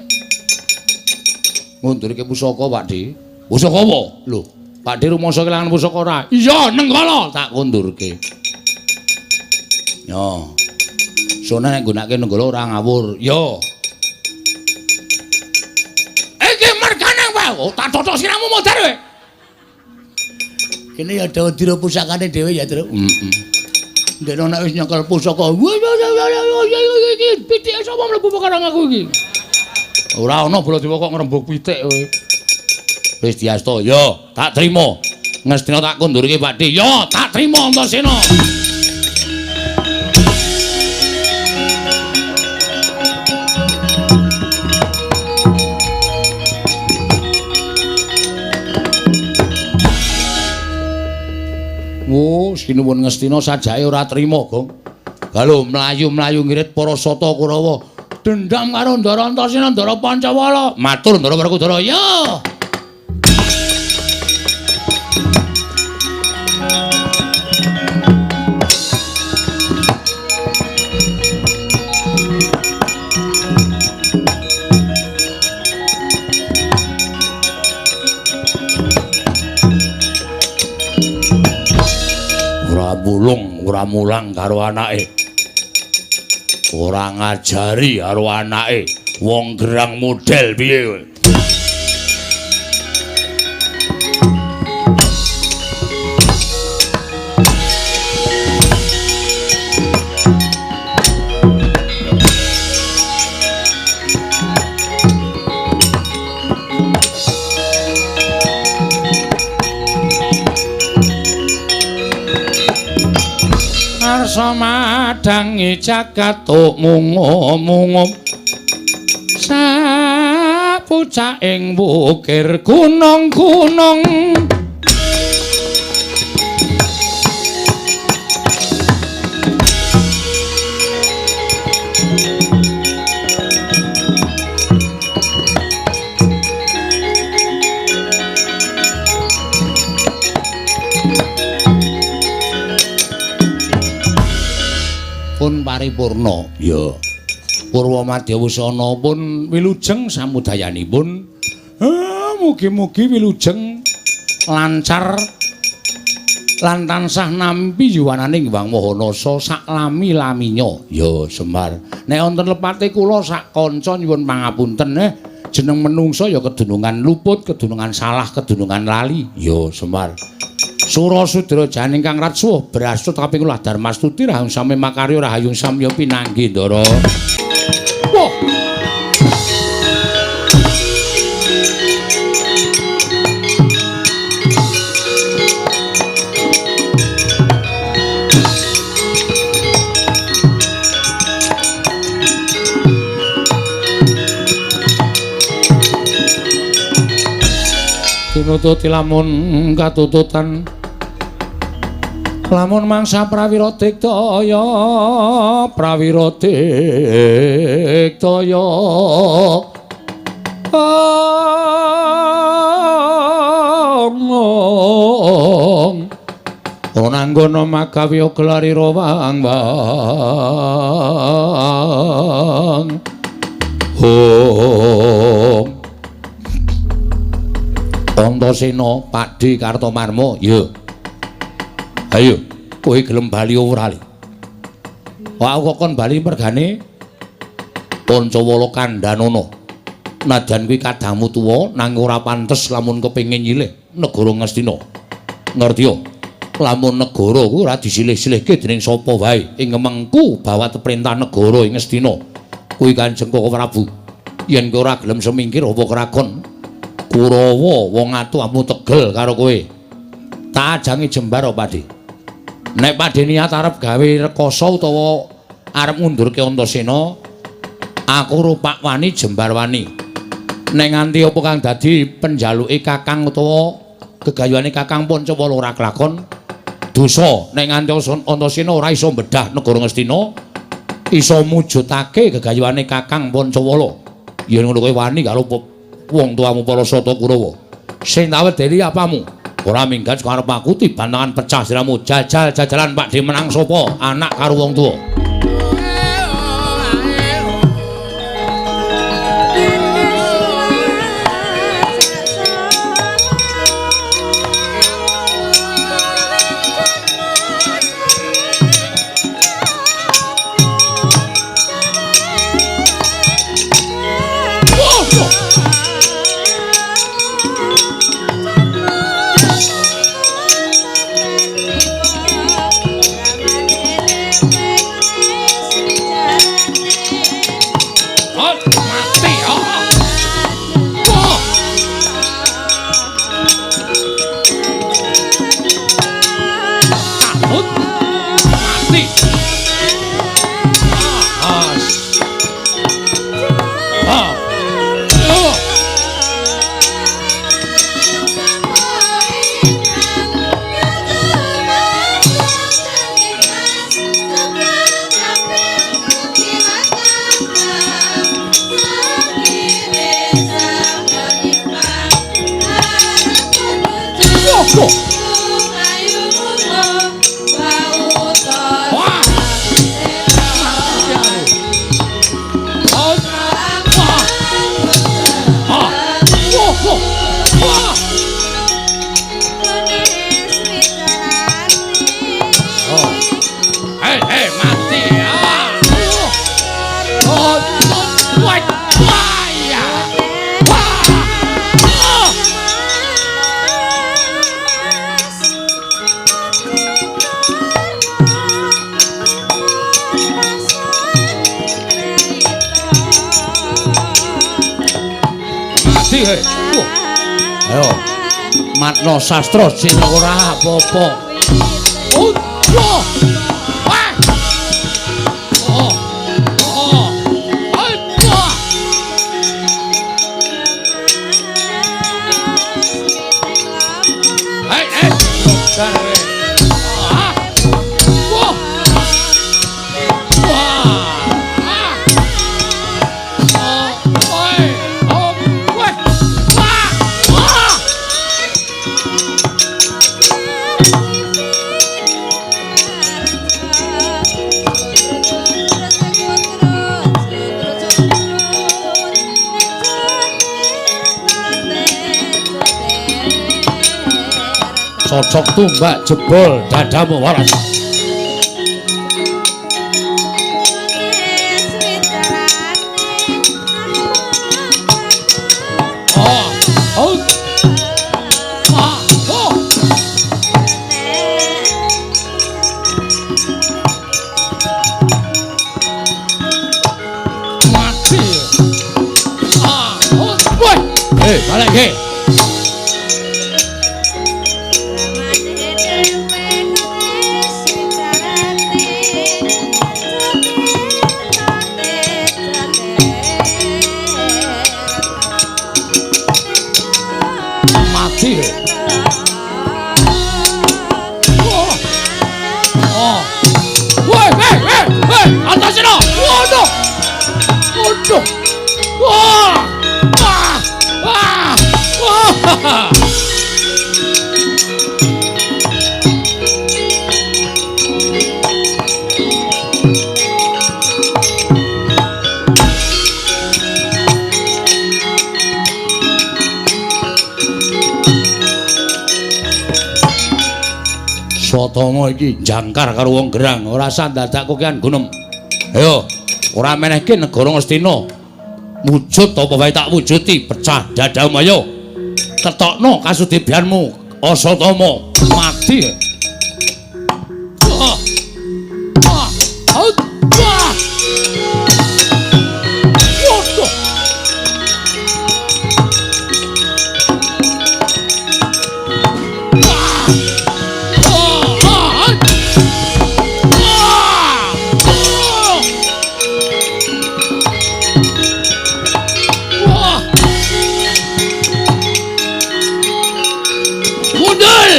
Ngundurke pusaka, Pak Di. Pusaka apa? Lho, Pak Di rumangsa kelangan pusaka ora? Iya, Nenggala tak kundurke. Yo. Sone nek nggunakake Nenggala ora ngawur. Yo. Iki mergane wae. Oh, tak totok siramu modar kowe. Kene ya dawa pusakane dhewe ya, Truk. Heeh. Ndekno nek wis nyekel pusaka. Iki pitike sapa mlebu perkara aku iki? Ora ana Baladewa kok ngrembug pitik kowe. Wis diasta, yo, tak trima. Ngastina tak kundurke Pak Di. Yo, tak trima Antasena. Wo, sinuwun Ngastina sajake ora trima, Gong. Galo mlayu-mlayu ngirit para sata Kurawa. Dendam karo Ndara Antasena, Ndara Pancawala. Matur Ndara Werkudara. Ya. Mulung ora mulang karo anake, ora ngajari karo anake, wong gerang model piye kowe. Arsa madangi jagat mungu-mungu sapucaking wukir gunung-gunung. Pun paripurna ya. Purwa Madya Wusana pun wilujeng samudayanipun. Mugi-mugi wilujeng lancar lan tansah nampi yuwananing Hyang Maha Nasa saklami-laminya. Ya Semar. Nek wonten lepate kula sak kanca nyuwun pangapunten jeneng menungsa ya kedunungan luput, kedunungan salah, kedunungan lali. Ya Semar. Sura sudra janing kang ratsuh brasut kaping kula Darmastuti rahayung sami makarya rahayung samya pinanggi Ndara. Wah. Tinututi lamun katututan lamun mangsa prawira diktaya, prawira diktaya. Ong ora anggono magawe gelarira wang wang. Om Antasena Pakdhe Kartomarma ya. Ayo, kowe gelem bali ora li? Wah, aku kok kon bali mergane Pancawala kandhanono. Najan kuwi kadangmu tuwa nanging ora pantes lamun kepengin nyilih negara Ngastina. Ngerti ya? Lamun negara kuwi ora disilih-silihke dening sapa wae ing mengku bawat perintah negara ing Ngastina. Kuwi Kanjeng Koko Prabu. Yen kowe ora gelem semingkir apa kragon Kurawa wong atuh tegel karo kowe. Tak ajangi jembar apa, Pakdhe? Nek Pakdhe niat arep gawe rekoso utawa arep ngundurke Antasena, aku rupak wani jembar wani. Nek nganti apa kang dadi penjaluke Kakang utawa gegayuhane Kakang Pancawala ora kelakon, dosa nek nganti Antasena ora iso mbedah negara Ngastina, iso mujudake gegayuhane Kakang Pancawala. Yen ngono kowe wani karo wong tuamu para Sata Kurawa. Sing tak wedeni apamu? Ora minggat saka arep aku tiban tangan pecah siramu. Jajal-jajalan Pakdhe menang sapa? Anak karo wong tuwa. Mati he. Ayo. Matno sastra sing ora apa-apa. Oh. Wah. Oh. Oh. Aduh. Hei, hei. Ah. Wah. Wah. Ah. Oh, oi. Oh, wah. Wah. Wah. Cocok tumbak jebol dadamu waras. Oh, oh, ah, oh. Mati. Ah, oh, woi. Balik ke. Mati. Oh. Oh. Woi, hei, hei, hei, Antasena. Waduh. Waduh. Wah. Wah. Wah. Wah. Satama iki jangkar karo wong gerang, ora usah dadak kokean gunem. Ayo, ora menehke negara Ngastina. Wujud apa wae tak wujuti, pecah dadamu ayo. Ketokno kasudibyanmu, Asatama. Mati. Ah. Ah. Ah. Waduh. Mundur!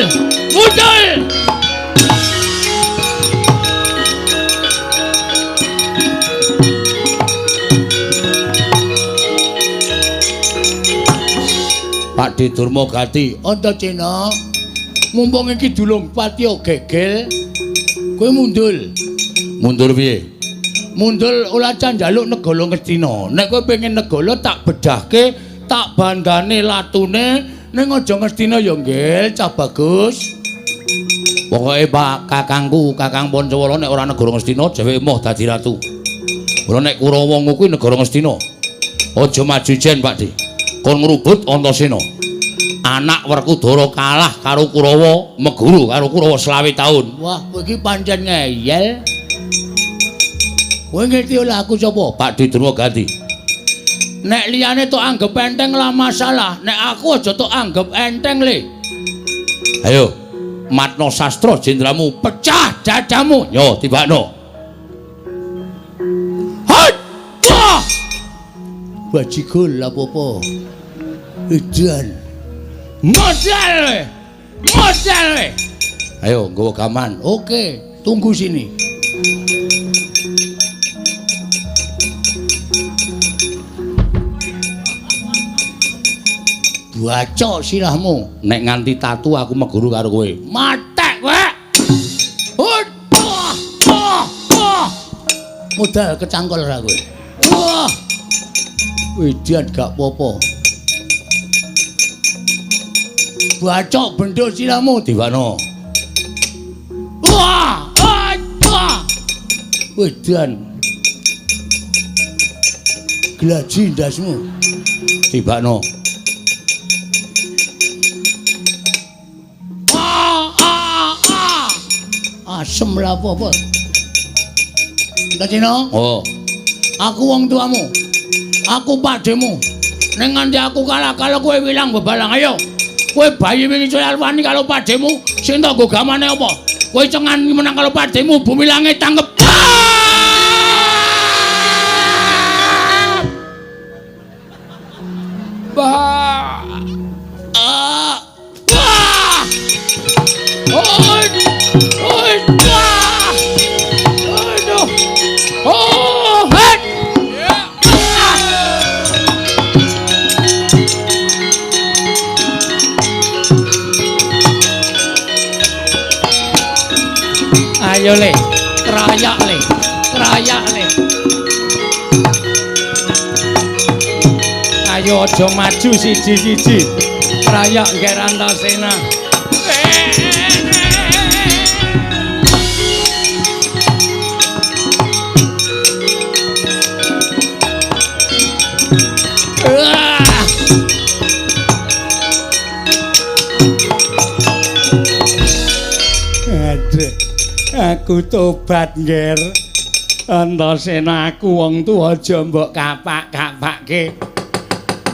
Pak De Durma Gati, Antasena, mumpung iki dulung patiya gegel, kowe mundur. Mundur piye? Mundur ora njaluk negara Ngastina. Nek kowe pengen negara tak bedhahke, tak bandane latune, ning aja Ngastina ya nggih, cah bagus. Pokoke Pak kakangku, Kakang Pancawala nek ora negara Ngastina dheweke moh dadi ratu. Ora nek Kurawa kuwi negara Ngastina. Aja maju jen Pak De. Kon ngrubut Antasena. Anak Werkudara kalah karo Kurawa, meguru karo Kurawa 25 taun. Wah, kowe iki pancen ngeyel. Kowe ngerti ora aku sapa? Pak De Durma Gati. Nek liyane tok anggep enteng lah masalah, nek aku aja tok anggep enteng le. Ayo, matno sastra jendramu, pecah dadamu. Yo, tibakno. Hot! Wah! Bajigul apa-apa. Edan. Modal. Modal. Ayo, nggawa gaman. Oke, tunggu sini. Baca silahmu. Nek nganti tatu aku meguru karo kowe. Matek kowe. Wah, wah, wah. Modal kecangkol ra kowe. Wah. Wedan gak apa-apa. Bacok bendo silahmu diwano. Wah, wah, wah. Wedan. Glaji ndasmu. Tibakno. Asem lah apa-apa. Antasena? Oh. Aku wong tuamu. Aku pakdemu. Ning nganti aku kalah kalau kowe wilang bebalang. Ayo. Kowe bayi wingi wani karo padhemu sing tanggo gamane apa? Kowe cengan menang karo padhemu bumi langit tanggep. Bah. Ah. Wah. Oh. Oh. Aduh. Oh, het. Ayo le, krayak le, krayak le. Ayo aja maju siji-siji. Krayak Nger Antasena. Aduh, aku tobat, Nger. Antasena, aku wong tuwa aja mbok kapak-kapake.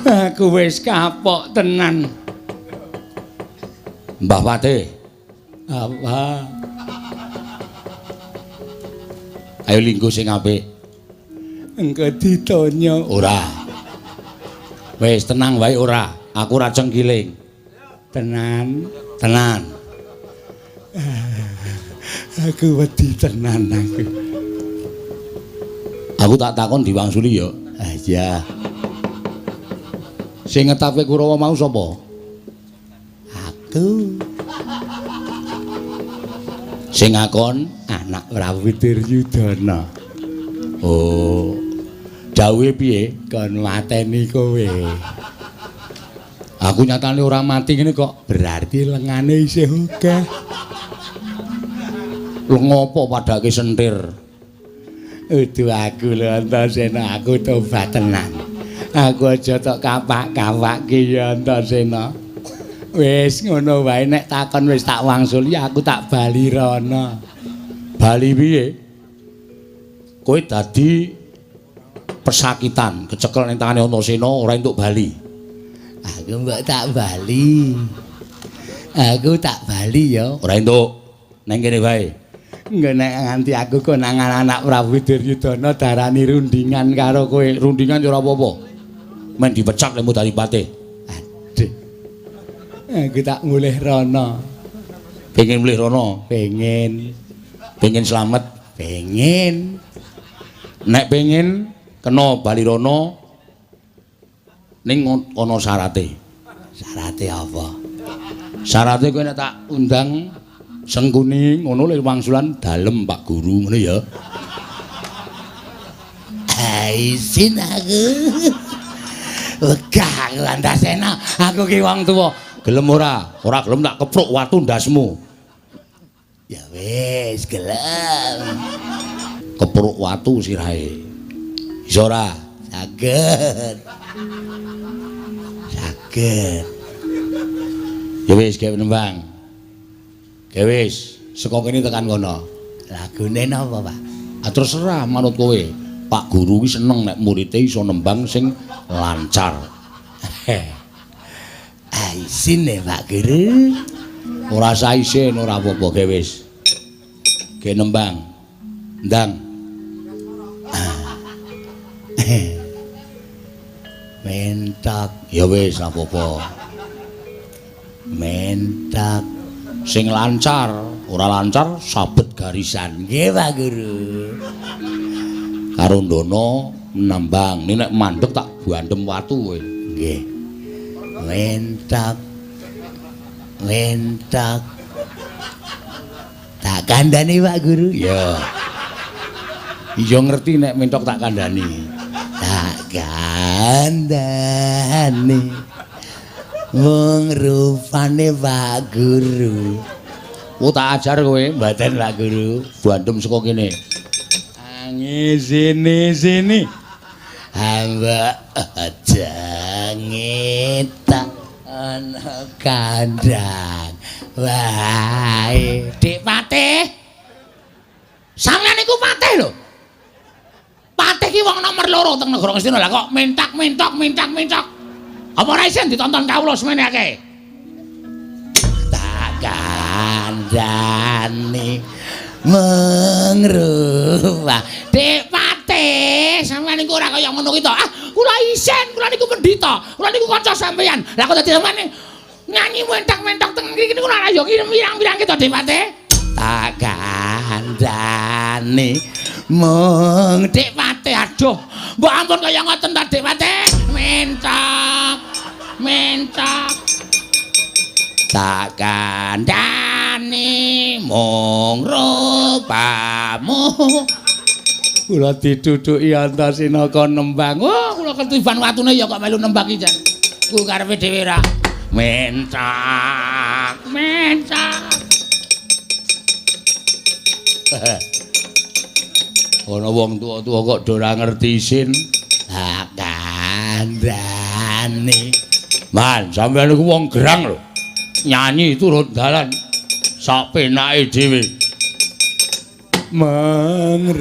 Aku wis kapok tenan. Mbah Patih. Apa? Ayo linggo sing apik. Engko ditonyo. Ora. Wis tenang wae ora. Aku ora cengkiling. Tenan, tenan. Aku wedi tenan aku. Aku tak takon diwangsuli ya. Ah iya. Sing ngetapke Kurawa mau sapa? Aku. Sing ngakon anak Prabu Duryudana. Oh. Dawuhe piye? Kon mateni kowe. Aku nyatane ora mati ngene kok. Berarti lengane isih akeh. Lenga apa padake sentir? Udu aku lho Antasena, aku tobat tenan. Aku aja tok kapak-kapake ya Antasena. Wis ngono wae nek takon wis tak wangsuli aku tak bali rono. Bali piye? Kowe dadi pesakitan, kecekel ning tangane Antasena ora entuk bali. Aku mbok tak bali. Aku tak bali ya. Ora entuk. Neng kene wae. Engko nek nganti aku konangan anak Prabu Duryudana darani rundingan karo kowe. Rundingan ya ora apa-apa. Men dipecat lemu dadi patih. Aduh. Aku tak mulih rono. Pengen mulih rono? Pengen. Pengen slamet? Pengen. Nek pengen kena bali rono ning ana syarate. Syarate apa? Syarate kowe nek tak undang Sengkuni ngono lho wangsulan dalem Pak Guru ngono ya. Isin aku. Wegah aku Antasena, aku ki wong tuwa. Gelem ora? Ora gelem tak kepruk watu ndasmu. Ya wis, gelem. Kepruk watu sirahe. Iso ora? Saged. Saged. Ya wis gawe nembang. Ya wis, saka kene tekan kono. Lagune napa, Pak? Ah terserah manut kowe. Pak Guru ki seneng nek murite iso nembang sing lancar. Ah isin e, Pak Guru. Ora usah isin, ora apa-apa ge wis. Ge nembang. Ndang. Mentok. Ya wis, ora apa-apa. Mentok. Sing lancar, ora lancar sabet garisan. Nggih, Pak Guru. Karo ndono nembang, nek mandeg tak bandem watu kowe. Nggih. Mentok. Mentok. Tak kandhani Pak Guru. Iya. Iya ngerti nek mentok tak kandhani. Tak kandhani. Wong rupane Pak Guru. Oh tak ajar kowe, mboten Pak Guru. Bandem saka kene. Angi sini sini. Hamba aja ngetak ana kandhang. Wae, Dik Patih. Sampeyan niku patih lho. Patih ki wong nomor 2 teng negara Ngastina. Lah kok mentak-mentok mentak-mentok. Apa ora isin ditonton kawula semene akeh? Tak kandhani mengrubah. Dik Patih, sampeyan niku ora kaya ngono kuwi to. Ah, kula isin, kula niku pendhita. Kula niku kanca sampeyan. Lah kok dadi sampeyan nyanyi mentak-mentok teng mriki niku ora ya pirang-pirang to Dik Patih. Tak kandhani mung Dik Patih, aduh. Mbok ampun kaya ngoten ta Dik Patih. Mentok. Mentok. Tak kandhani mung rupamu. Kula ditutuki Antasena kon nembang. Oh, kula ketiban watune ya kok melu nembang iki jan. Ku karepe dhewe ra. Mentok. Mentok. Ana wong tuwa-tuwa kok do ora ngerti isin. Tak kandhani. Man, sampeyan niku wong gerang lho. Nyanyi turut dalan sak penake dhewe. Mengrupamu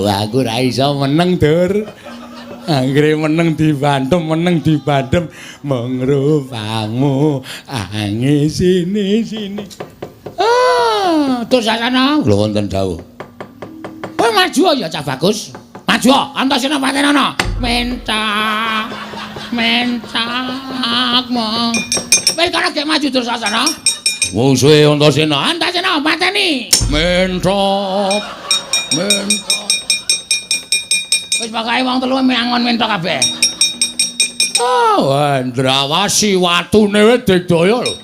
aku ora iso meneng, Dur. Anggere meneng dibandem, meneng dibandem mengrupamu angi sini sini. Ah, Dursasana, lho wonten dawuh. Kowe maju ya cah bagus. Maju, Antasena patenana. Mentak. Mentak mong. Wis kono gek maju Dursasana. Mungsuhe Antasena. Antasena pateni. Mentok. Mentok. Wis pokoke wong telu mangon mentok kabeh. Oh, Ndrawasi watune wis digdaya lho.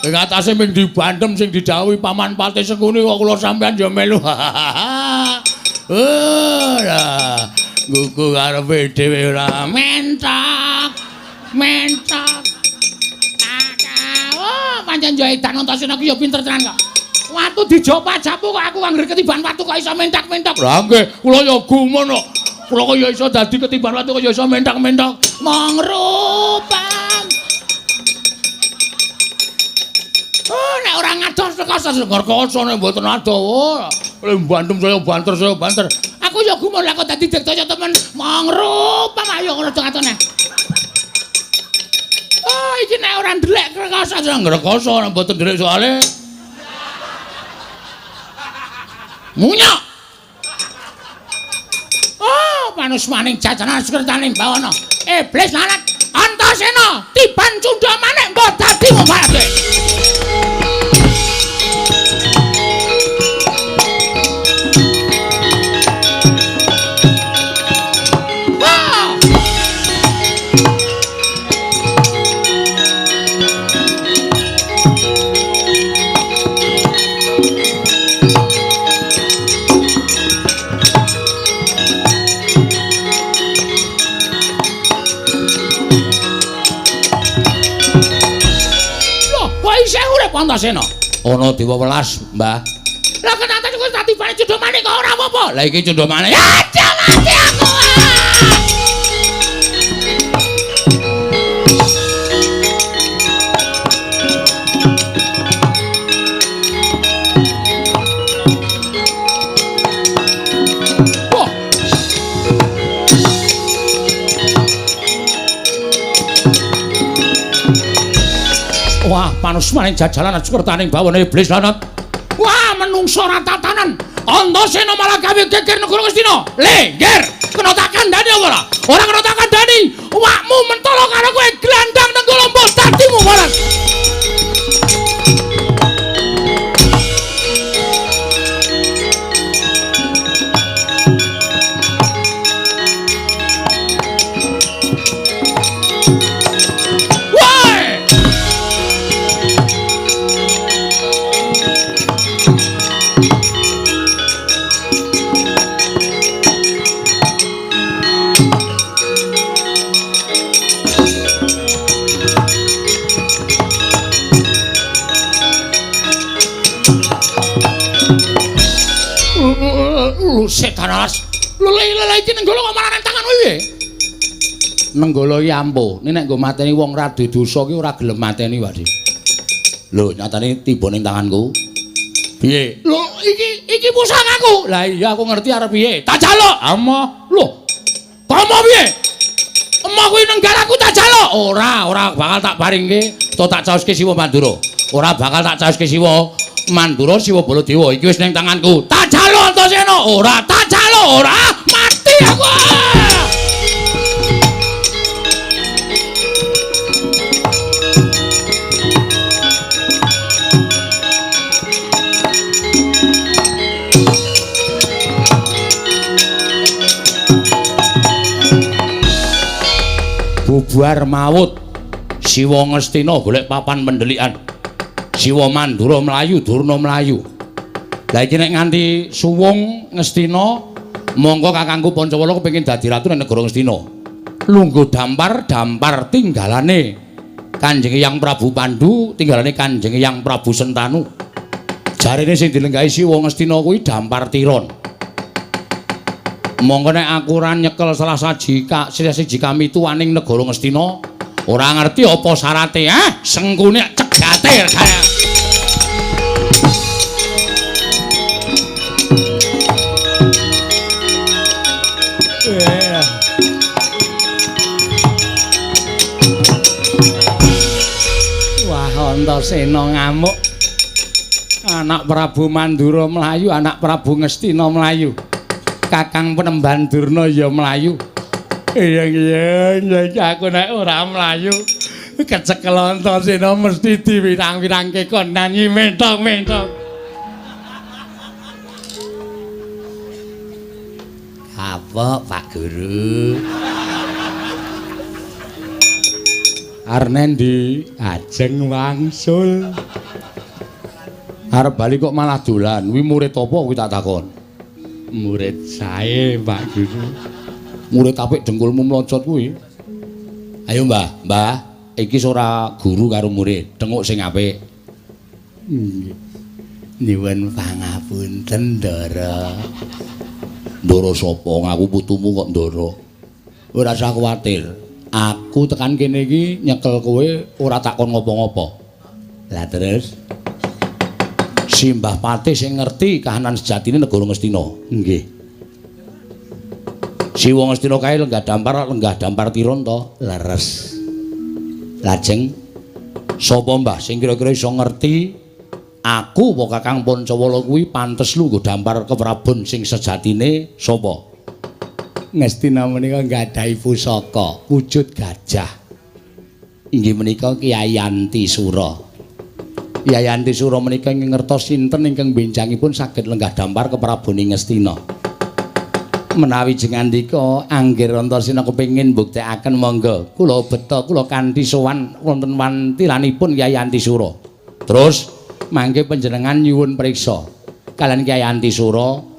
Ing atase ming dibandem sing didhawuhi Paman Patih Sengkuni kok kula sampeyan ya melu. Ora. Gugu karepe dhewe ora. Mentok. Mentok. Oh, pancen yo edan Antasena ki yo pinter tenan kok. Watu dijopa-japu kok aku anggere ketiban watu kok iso mentak-mentok. Lah nggih, kula yo gumun kok. Kula kok yo iso dadi ketiban watu kok yo iso mentak-mentok. Mong rupam. Oh, nek ora ngadoh rekoso rekoso nek mboten adoh. Oleh bandem saya banter saya banter. Aku yo gumun lah kok dadi digdaya temen. Mong rupam ayo ngono atone. Oh, iki nek ora ndelek rekoso rekoso nek mboten ndelek soalé. Munyok. Oh, manusmaning jajanan sekertaning bawana. Iblis lanat Antasena tiban cundha manik mbok dadi mbarake. Antasena. Ana dewa welas, Mbah. Lah kenapa kok tatibane cundha manik kok ora apa-apa? Lah iki cundha manik. Aja mati aku. Wah. Wah, manusmaning jajalan sekertaning bawana iblis lanat. Wah, menungso ora tatanan. Antasena malah gawe geger negara Ngastina. Lengger, kena tak kandhani apa ora? Ora kena tak kandhani. Awakmu mentolo karo kowe glandang nenggala mbok dadimu marang. Setan alas. Lele-lele iki nenggala kok malah nang tanganmu piye? Nenggala iki ampuh. Nek nggo mateni wong ra duwe dosa ki ora gelem mateni, Pak Dik. Lho, nyatane tiba ning tanganku. Piye? Lho, iki pusakaku. Lah iya aku ngerti arep piye. Tak jaluk. Amoh. Lho. Komo piye? Emoh kuwi nenggal aku tak jaluk. Ora, ora bakal tak paringke, to tak caoske Siwa Mandura. Ora bakal tak caoske Siwa Mandura, Siwa Baladewa. Iki wis ning tanganku. Tak jaluk Antasena. Ora, tak jaluk, ora mati aku. Bubar mawut Siwa Ngastina golek papan pendelikan. Siwa Mandura mlayu, Durna mlayu. Lah iki nek nganti suwung Ngastina, mongko kakangku Pancawala kepengin dadi ratu ning negara Ngastina. Lungguh dampar, dampar tinggalane Kanjeng Hyang Prabu Pandu, tinggalane Kanjeng Hyang Prabu Sentanu. Jarene sing dilenggahi Siwa Ngastina kuwi dampar tiron. Mongko nek aku ora nyekel salah siji kami tuaning negara Ngastina, ora ngerti apa syarate, ah sengkune cegate kaya. Wah, Antasena ngamuk. Anak Prabu Mandura mlayu, anak Prabu Ngastina mlayu. Kakang Penemban Durna ya mlayu. Iya iya, aku nek ora mlayu kecekel Antasena mesti diwirang-wirangke kon nyanyi mentok-mentok. Apa Pak Guru? Arnendi ajeng wangsul. Arep bali kok malah dolan. Kuwi murid apa kuwi tak takon? Murid sae Pak Guru. Murid apik dengkulmu mlocot kuwi. Ayo Mbah, Mbah, iki ora guru karo murid, tenguk sing apik. Nggih. Nyuwun pangapunten, Ndara. Ndara sapa? Ngaku putumu kok Ndara. Ora usah kuwatir. Aku tekan kene iki nyekel kowe ora tak kon ngopo-ngopo. Lah terus Simbah Patih sing ngerti kahanan sejatine negara Ngastina. Nggih. Siwa Ngastina kae lenggah dampar tiron to? Leres. Lajeng sapa Mbah sing kira-kira iso ngerti aku apa Kakang Pancawala kuwi pantes lungguh dampar keprabon sing sejatine sapa? Ngastina menika nggadahi pusaka wujud gajah. Inggih menika Kyai Antisura. Kyai Antisura menika ingkang ngertos sinten ingkang benjangipun saged lenggah dampar keprabon Ngastina. Menawi jengandika anggir Antasena kepengin mbuktekaken monggo kula beta kula kanthi sowan wonten wantilanipun Kyai Antisura. Terus mangke panjenengan nyuwun priksa kalian Kyai Antisura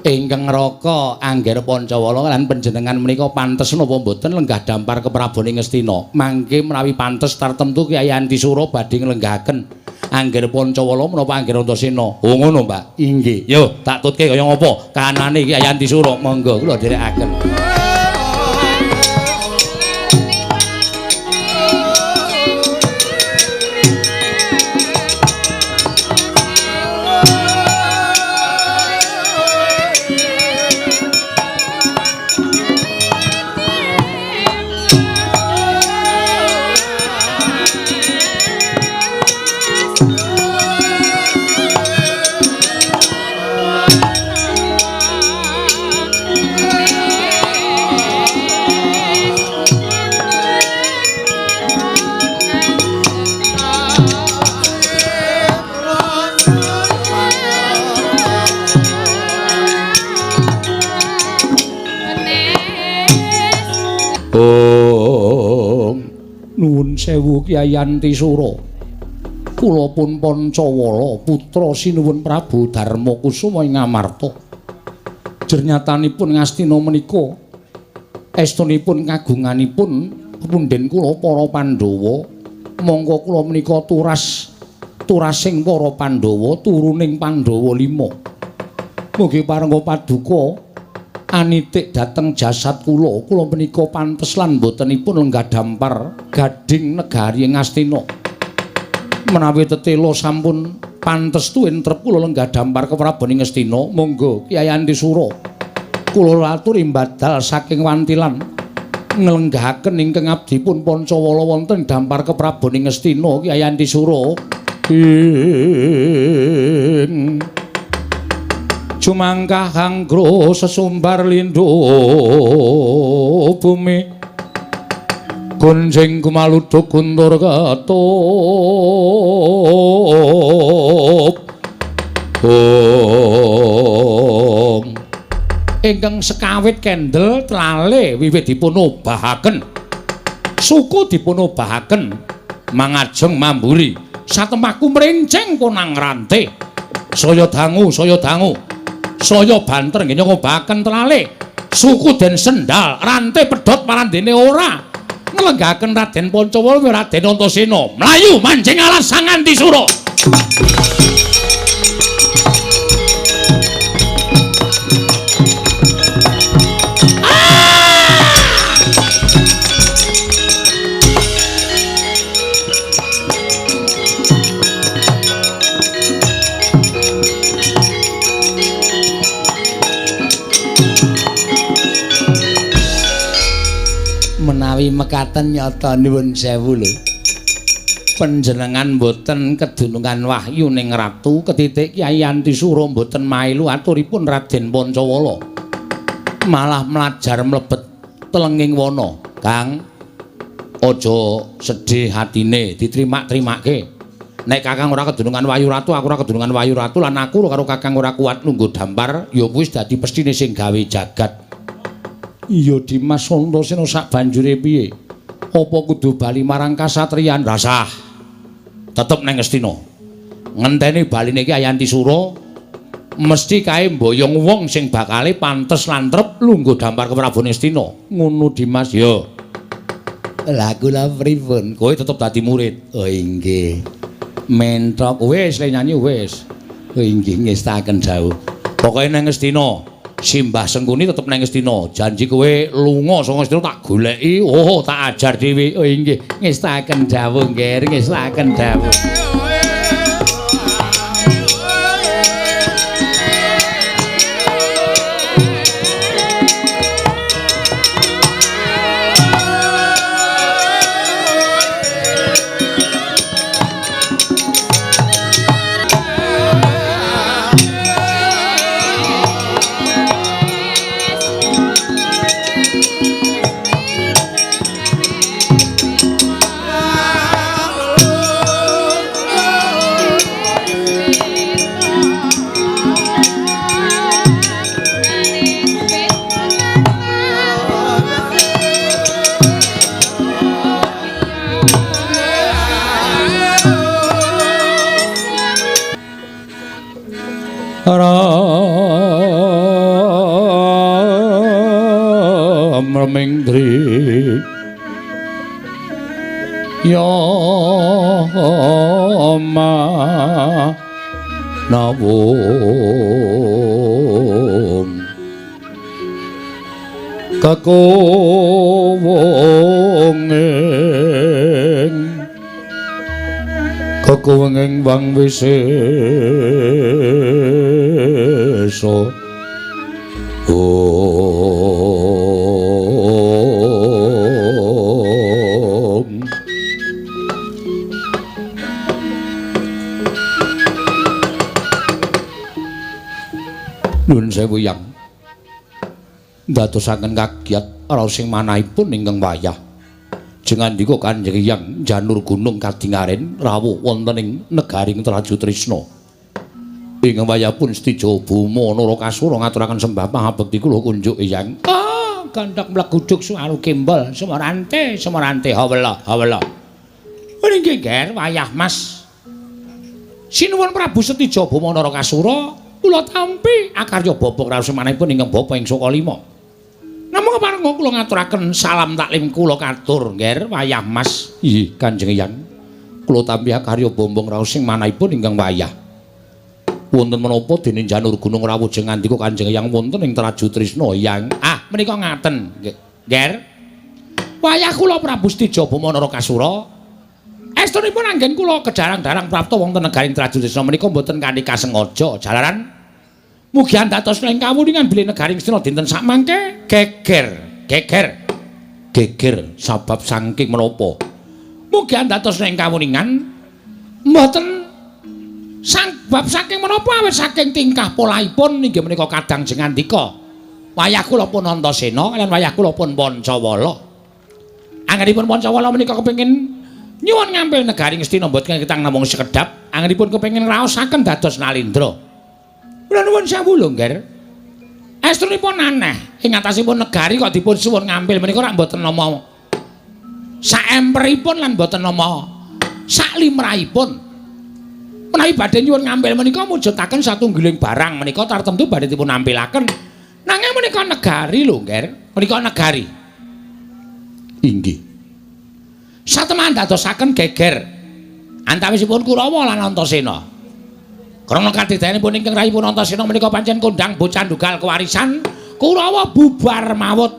ingkang ngraka angger Pancawala lan panjenengan menika pantes napa mboten lenggah dampar keprabon Ngastina. Mangke menawi pantes tartemtu Kyai Antisura badhe nglenggahaken angger Pancawala menapa angger Antasena. Oh ngono, Mbak. Inggih. Yo, tak tutke kaya ngopo kahanane Kyai Antisura. Monggo kula dherekaken. Nuwun sewu Kyai Antisura. Kula pun Pancawala putra sinuwun Prabu Darmakusuma ing Amarta. Jernyatanipun Ngastina menika estunipun kagunganipun punden kula para Pandhawa. Mongko kula menika turasing para Pandhawa turuning Pandhawa 5. Mugi parengga paduka anitik dhateng jasad kula, kula menika pantes lan mbotenipun lenggah dampar gading negari Ngastina. Menawi tetela sampun pantes tuwin trep kula lenggah dampar keprabon Ngastina, monggo Kyai Antisura kula aturi mbadal saking wantilan. Nglenggahaken ingkang abdipun Pancawala wonten dampar keprabon ing Ngastina Kyai Antisura. Ing jumangkah anggra sesumbar lindho bumi gonjing gumaluduk guntur ketup. Ingkang sekawit kendel tlale wiwit dipun obahaken, suku dipun obahaken mangajeng mamburi satemaku mrenceng konang rante. Saya dangu, saya dangu, saya banter nggih ngobahaken tlale, suku den sendal rante pedhot marandene ora. Nglenggahaken Raden Pancawala Raden Antasena mlayu manjing alas Sang Antisura. Menawi mekaten nyata nuwun sewu lho. Panjenengan mboten kedunungan wahyu ning ratu ketitik Kyai Antisura mboten mailu aturipun Raden Pancawala. Malah mlajar mlebet telenging wana. Kang, aja sedih hatine, ditrimak-trimake. Nek Kakang ora kedunungan wahyu ratu, aku ora kedunungan wahyu ratu lan aku karo Kakang ora kuat lungguh dampar, ya kuwi dadi pestine sing gawe jagat. Iya Dimas Antasena sak banjure piye? Apa kudu bali marang kasatriyan? Rasah. Tetep nang Ngastina. Ngenteni baline Kyai Antisura mesti kae mboyong wong sing bakale pantes lan trep lungguh dampar keprabon Ngastina. Ngono Dimas ya. Lah kula pripun? Kowe tetep dadi murid. Oh inggih. Mentok wis le nyanyi wis. Oh inggih ngestaken dawuh. Pokoke nang Ngastina. Simbah Sengkuni tetep nang Ngastina. Janji kowe lunga saka Ngastina tak goleki, oh tak ajar dhewe. Oh inggih, ngestaken dawuh nggih, ngestaken dawuh. Ramendri ya ma nawung kekuwenging wang wisesa. Om. Nuwun sewu yang ndadosaken kagiat raos sing manahipun ingkang wayah. Jengandika Kanjeng Hyang Janur Gunung kadingaren rawuh wonten ing negaring Traju Trisna. Ingkang wayahipun Setija Buma Narakasura ngaturaken sembah pangabekti kula kunjuk Hyang. Ah, gandhak mleguduk suwaru kembol semarante semarante hawela hawela. Nggih Ger, wayah Mas. Sinuwun Prabu Setija Buma Narakasura kula tampi akarya bapa raos manahipun ingkang bapa ing Sukalima. Namung kepareng kula ngaturaken salam taklim kula katur Nger wayah Mas. Nggih Kanjeng Hyang. Kula tampi akarya bombong raos sing manahipun ingkang wayah. Wonten menapa dene Janur Gunung rawuh jeng ngandika Kanjeng Hyang wonten ing Traju Trisna Hyang. Ah menika ngaten Nger. Wayah kula Prabu Setija Bama Narakasura estunipun anggen kula kedarang-darang prapta wonten negaring Traju Trisna menika mboten kanthi kasengaja jalaran mugi andatos ing kawuningan bilih negaring Ngastina dinten sakmangke geger geger Geger sabab saking menapa? Mugi andatos ing kawuningan mboten sabab saking menapa awit saking tingkah polahipun inggih menika kadang jengandika. Wayah kula pun Antasena kaliyan wayah kula pun Pancawala. Anggenipun Pancawala menika kepengin nyuwun ngampil negari Ngastina mboten ketang namung sekedhap, anggenipun kepengin ngraosaken dados Nalendra. Kula nuwun sewu lho, Ngger. Estunipun aneh, ing atasipun negari kok dipun suwun ngampil menika rak mboten nama saemperipun lan mboten nama saklimrahipun. Menawi badhe nyuwun ngampil menika mujudaken satunggiling barang menika tartemtu badhe dipun ampilaken. Nanging menika negari lho, Ngger. Menika negari. Inggih. Satemah dadosaken geger antawisipun Kurawa lan Antasena. Krana kadidayanipun ingkang rahipun Antasena menika pancen kondhang bocah ndugal kewarisan Kurawa bubar mawut.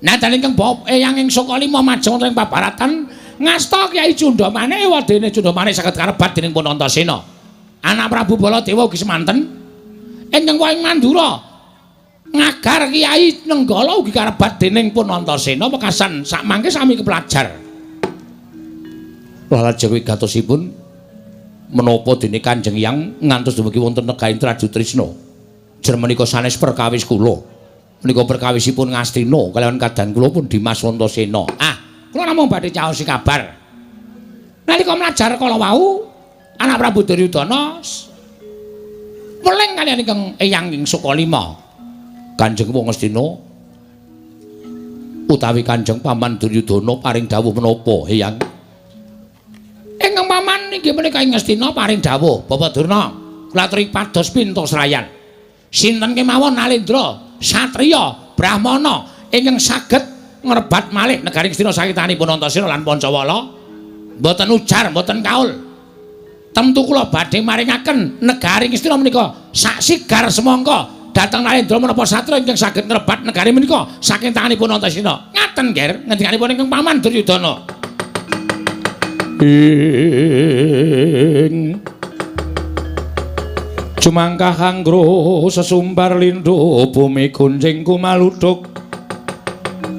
Nadyan ingkang Eyang ing Sukalima majeng wonten ing pabaratan ngasta Kyai Cundamane ewadene Cundamane saged karebat dening pun Antasena. Anak Prabu Baladewa ugi semanten ingkang wong Mandura ngagar Kyai Nenggala ugi karebat dening pun Antasena wekasan sakmangke sami kepelajar. Lajeng wigatosipun menapa dene Kanjeng Hyang ngantos dumugi wonten negari Trajutrisna. Jer menika sanes perkawis kula. Menika perkawisipun Ngastina kalawan kadang kula pun Dimas Antasena. Ah, kula namung badhe caosi kabar. Nalika mlajar kala wau anak Prabu Duryudana weling kaliyan ingkang Eyang ing Sukalima. Kanjeng Wong Ngastina utawi Kanjeng Paman Duryudana paring dawuh menapa, Eyang? Ingkang paman inggih menika ing Ngastina paring dawuh, Bapak Durna, kula aturi pados pinto srayan. Sinten kemawon Nalendra, satriya, brahmana ingkang saged ngrebat malih negari Ngastina sakitanipun Antasena lan Pancawala, mboten ujar, mboten kaul. Tentu kula badhe maringaken negari Ngastina menika sak sigar semangka dhateng Nalendra menapa satriya ingkang saged ngrebat negari menika saking tanganipun Antasena. Ngaten, Nger, ngendikanipun ingkang paman Duryudana. Ing cumangkah anggro sesumbar lindho bumi gunjing kumaluduk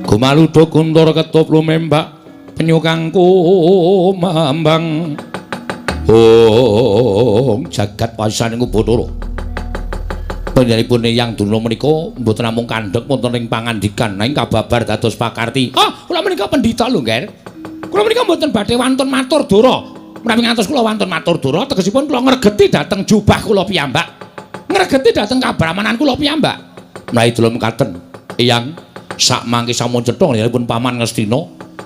kumaluduk guntur ketup lumembak penyukang kumambang ong jagat wasaning Bathara. Panjenenganipun Eyang Durna menika mboten namung kandhek wonten ing pangandikan nanging kababar dados pakarti. Ah, kula menika pendhita lho, Ngger. Kula menika mboten badhe wantun matur dara. Menawi ngantos kula wantun matur dara, tegesipun kula ngregeti dhateng jubah kula piyambak. Ngregeti dhateng kabrahmanan kula piyambak. Menawi dalem mekaten, Eyang, sakmangke sampun cetha nggihipun Paman Ngastina,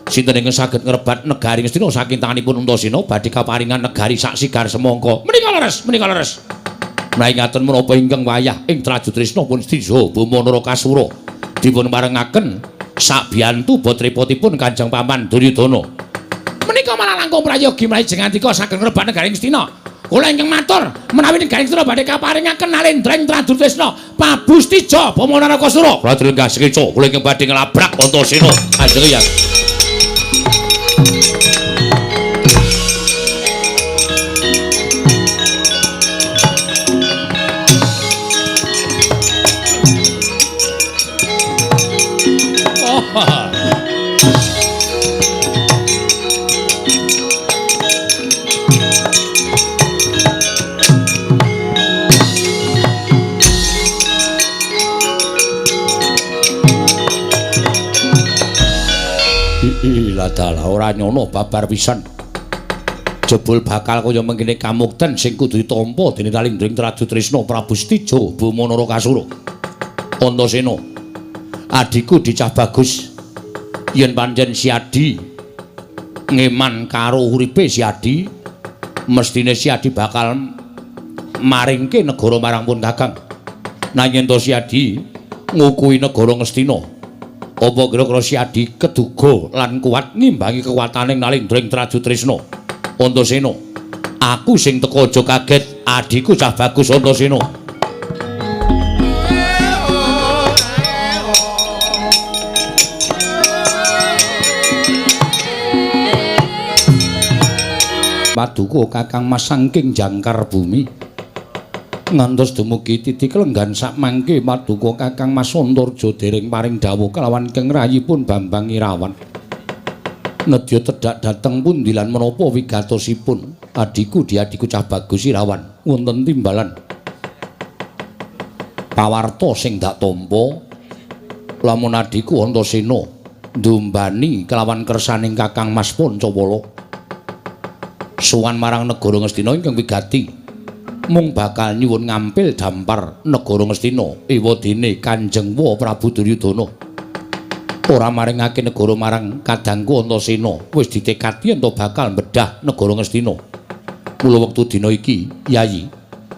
sinten ingkang saged ngrebat negari Ngastina saking tanganipun Antasena badhe kaparingan negari sak sigar semangka. Menika leres, menika leres. Menawi ngaten menapa ingkang wayah ing Trajutrisna pun Stija Bama Narakasura dipun parengaken sabiyantu botrepotipun Kanjeng Paman Duryudana. Menika malah langkung prayogi menawi jengandika saged ngrebat negari Ngastina. Kula ingkang matur menawi negari Ngastina badhe kaparingaken Nalendra ing Trajutrisna Prabu Stija Bama Narakasura. Kula lenggah sekeca kula ingkang badhe nglabrak Antasena. Kanjeng Hyang. Dalah ora nyono babar pisan. Jebul bakal kaya mengkene kamukten sing kudu ditampa dening Nalendra Trajutrisna Prabu Stija Bama Narakasura. Antasena, adhiku dicah bagus. Yen pancen si Adi ngeman karo uripe si Adi, mestine si Adi bakal maringke negara marang pun Kakang. Nanging yen to si Adi ngukuhi negara Ngastina, apa kira-kira si Adi keduga lan kuat ngimbangi kekuatane Nalendra ing Trajutrisna? Antasena, aku sing teka aja kaget, adhiku cah bagus Antasena. Paduka Kakang Mas saking jangkar bumi. Ngantos dumugi titik lenggan sakmangke paduka Kakang Mas Antarja dereng paring dawuh kelawan ingkang rayipun Bambang Irawan. Nedya tedhak dhateng pundi lan menapa wigatosipun adhiku diadhiku cah bagus Irawan wonten timbalan pawarta sing dak tampa lamun adhiku Antasena ndumbani kelawan kersaning Kakang Mas Pancawala sowan marang negara Ngastina ingkang wigati mung bakal nyuwun ngampil dampar negara Ngastina ewadene Kanjeng Wa Prabu Duryudana ora maringake negara marang kadangku Antasena wis ditekadi ento bakal bedah negara Ngastina. Mula wektu dina iki Yayi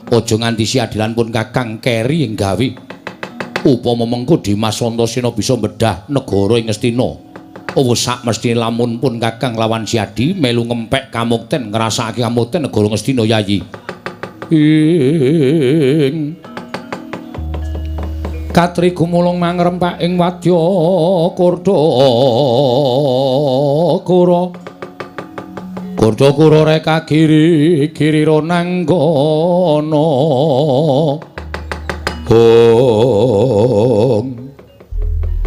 aja nganti siadilan pun Kakang keri ing gawe. Upama mengko Dimas Antasena bisa bedah negara ing Ngastina, wis sak mesthine lamun pun Kakang lawan Siadi melu ngempek kamukten ngrasakake kamukten negara Ngastina Yayi. Ing katri gumulung mangrempak ing wadya Kordakura. Kordakura reka giri girira nanggana. Hong.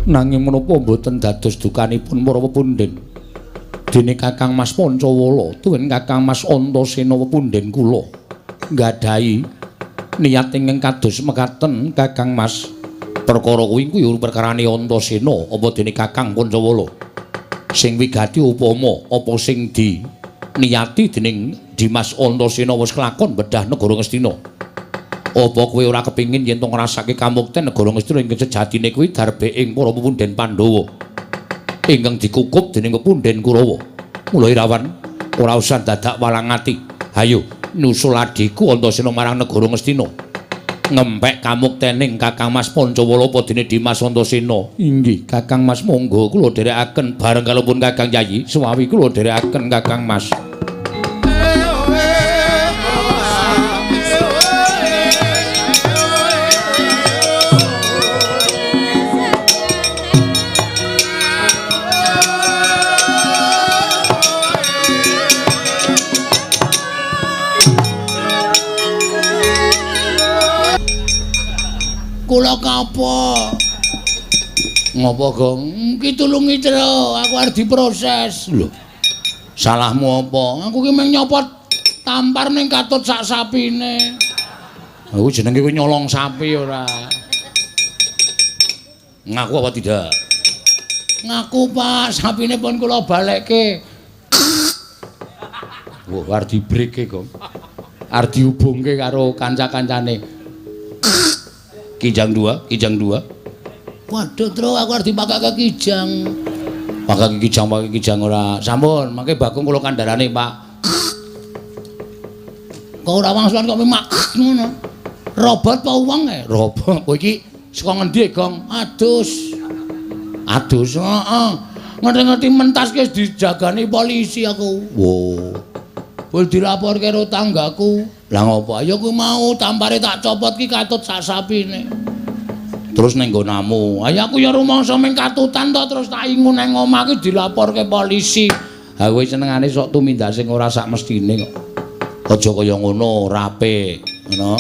Nanging menapa mboten dados dukanipun para pepundhen. Dene Kakang Mas Pancawala tuwin Kakang Mas Antasena pepundhen kula nggadahi niat ingkang kados mekaten Kakang Mas. Perkara kuwi kuwi perkarane Antasena apa dene Kakang Pancawala sing wigati upama apa sing di niyati dening Dimas Antasena wis kelakon bedah negara Ngastina. Apa kowe ora kepingin yen to ngrasake kamukten negara Ngastina ingkang sejatine kuwi darbe ing para pepunden Pandhawa ingkang dikukup dening pepunden Kurawa. Mula Irawan ora usah dadak walang ati. Hayo nyusul adhiku Antasena marang negara Ngastina. Ngempek kamuktening Kakang Mas Pancawala apa dene Dimas Antasena. Inggih Kakang Mas, monggo kula dherekaken bareng kalopun Kakang Yayi suwawi kula dherekaken Kakang Mas. Kula kapa? Ngopo, Gong? Ki tulungi, Tru, aku arep diproses. Lho. Salahmu apa? Aku ki mung nyopot tampar ning katut sak sapine. Aku jenenge kuwi nyolong sapi ora. Ngaku apa tidak? Ngaku, Pak, sapine pun kula balekke. Wah, arep dibreke, Gong. Arep dihubungke karo kanca-kancane. Kijang dua, kijang dua. Waduh, Tru, aku arep dipakake kijang. Pakake kijang, pakake kijang ora. Sampun, mangke Bagong kula kandharane, Pak. Kok ora wangsulan kok mak ngono. Robot apa wong e? Robot. Kowe iki saka ngendi, Gong? Adus. Adus, heeh. Ngerti-ngerti mentas wis dijagani polisi aku. Wo. Wis dilaporke karo tanggaku. Lah ngopo? Ya kuwi mau tampare tak copot ki katut sak sapine. Terus ning nggonamu. Ha aku ya rumangsa ming katutan to terus tak ingu nang omah ki dilaporke polisi. Ha kowe senengane sok tumindak sing ora sak mestine kok. Aja kaya ngono, ora apik, ngono.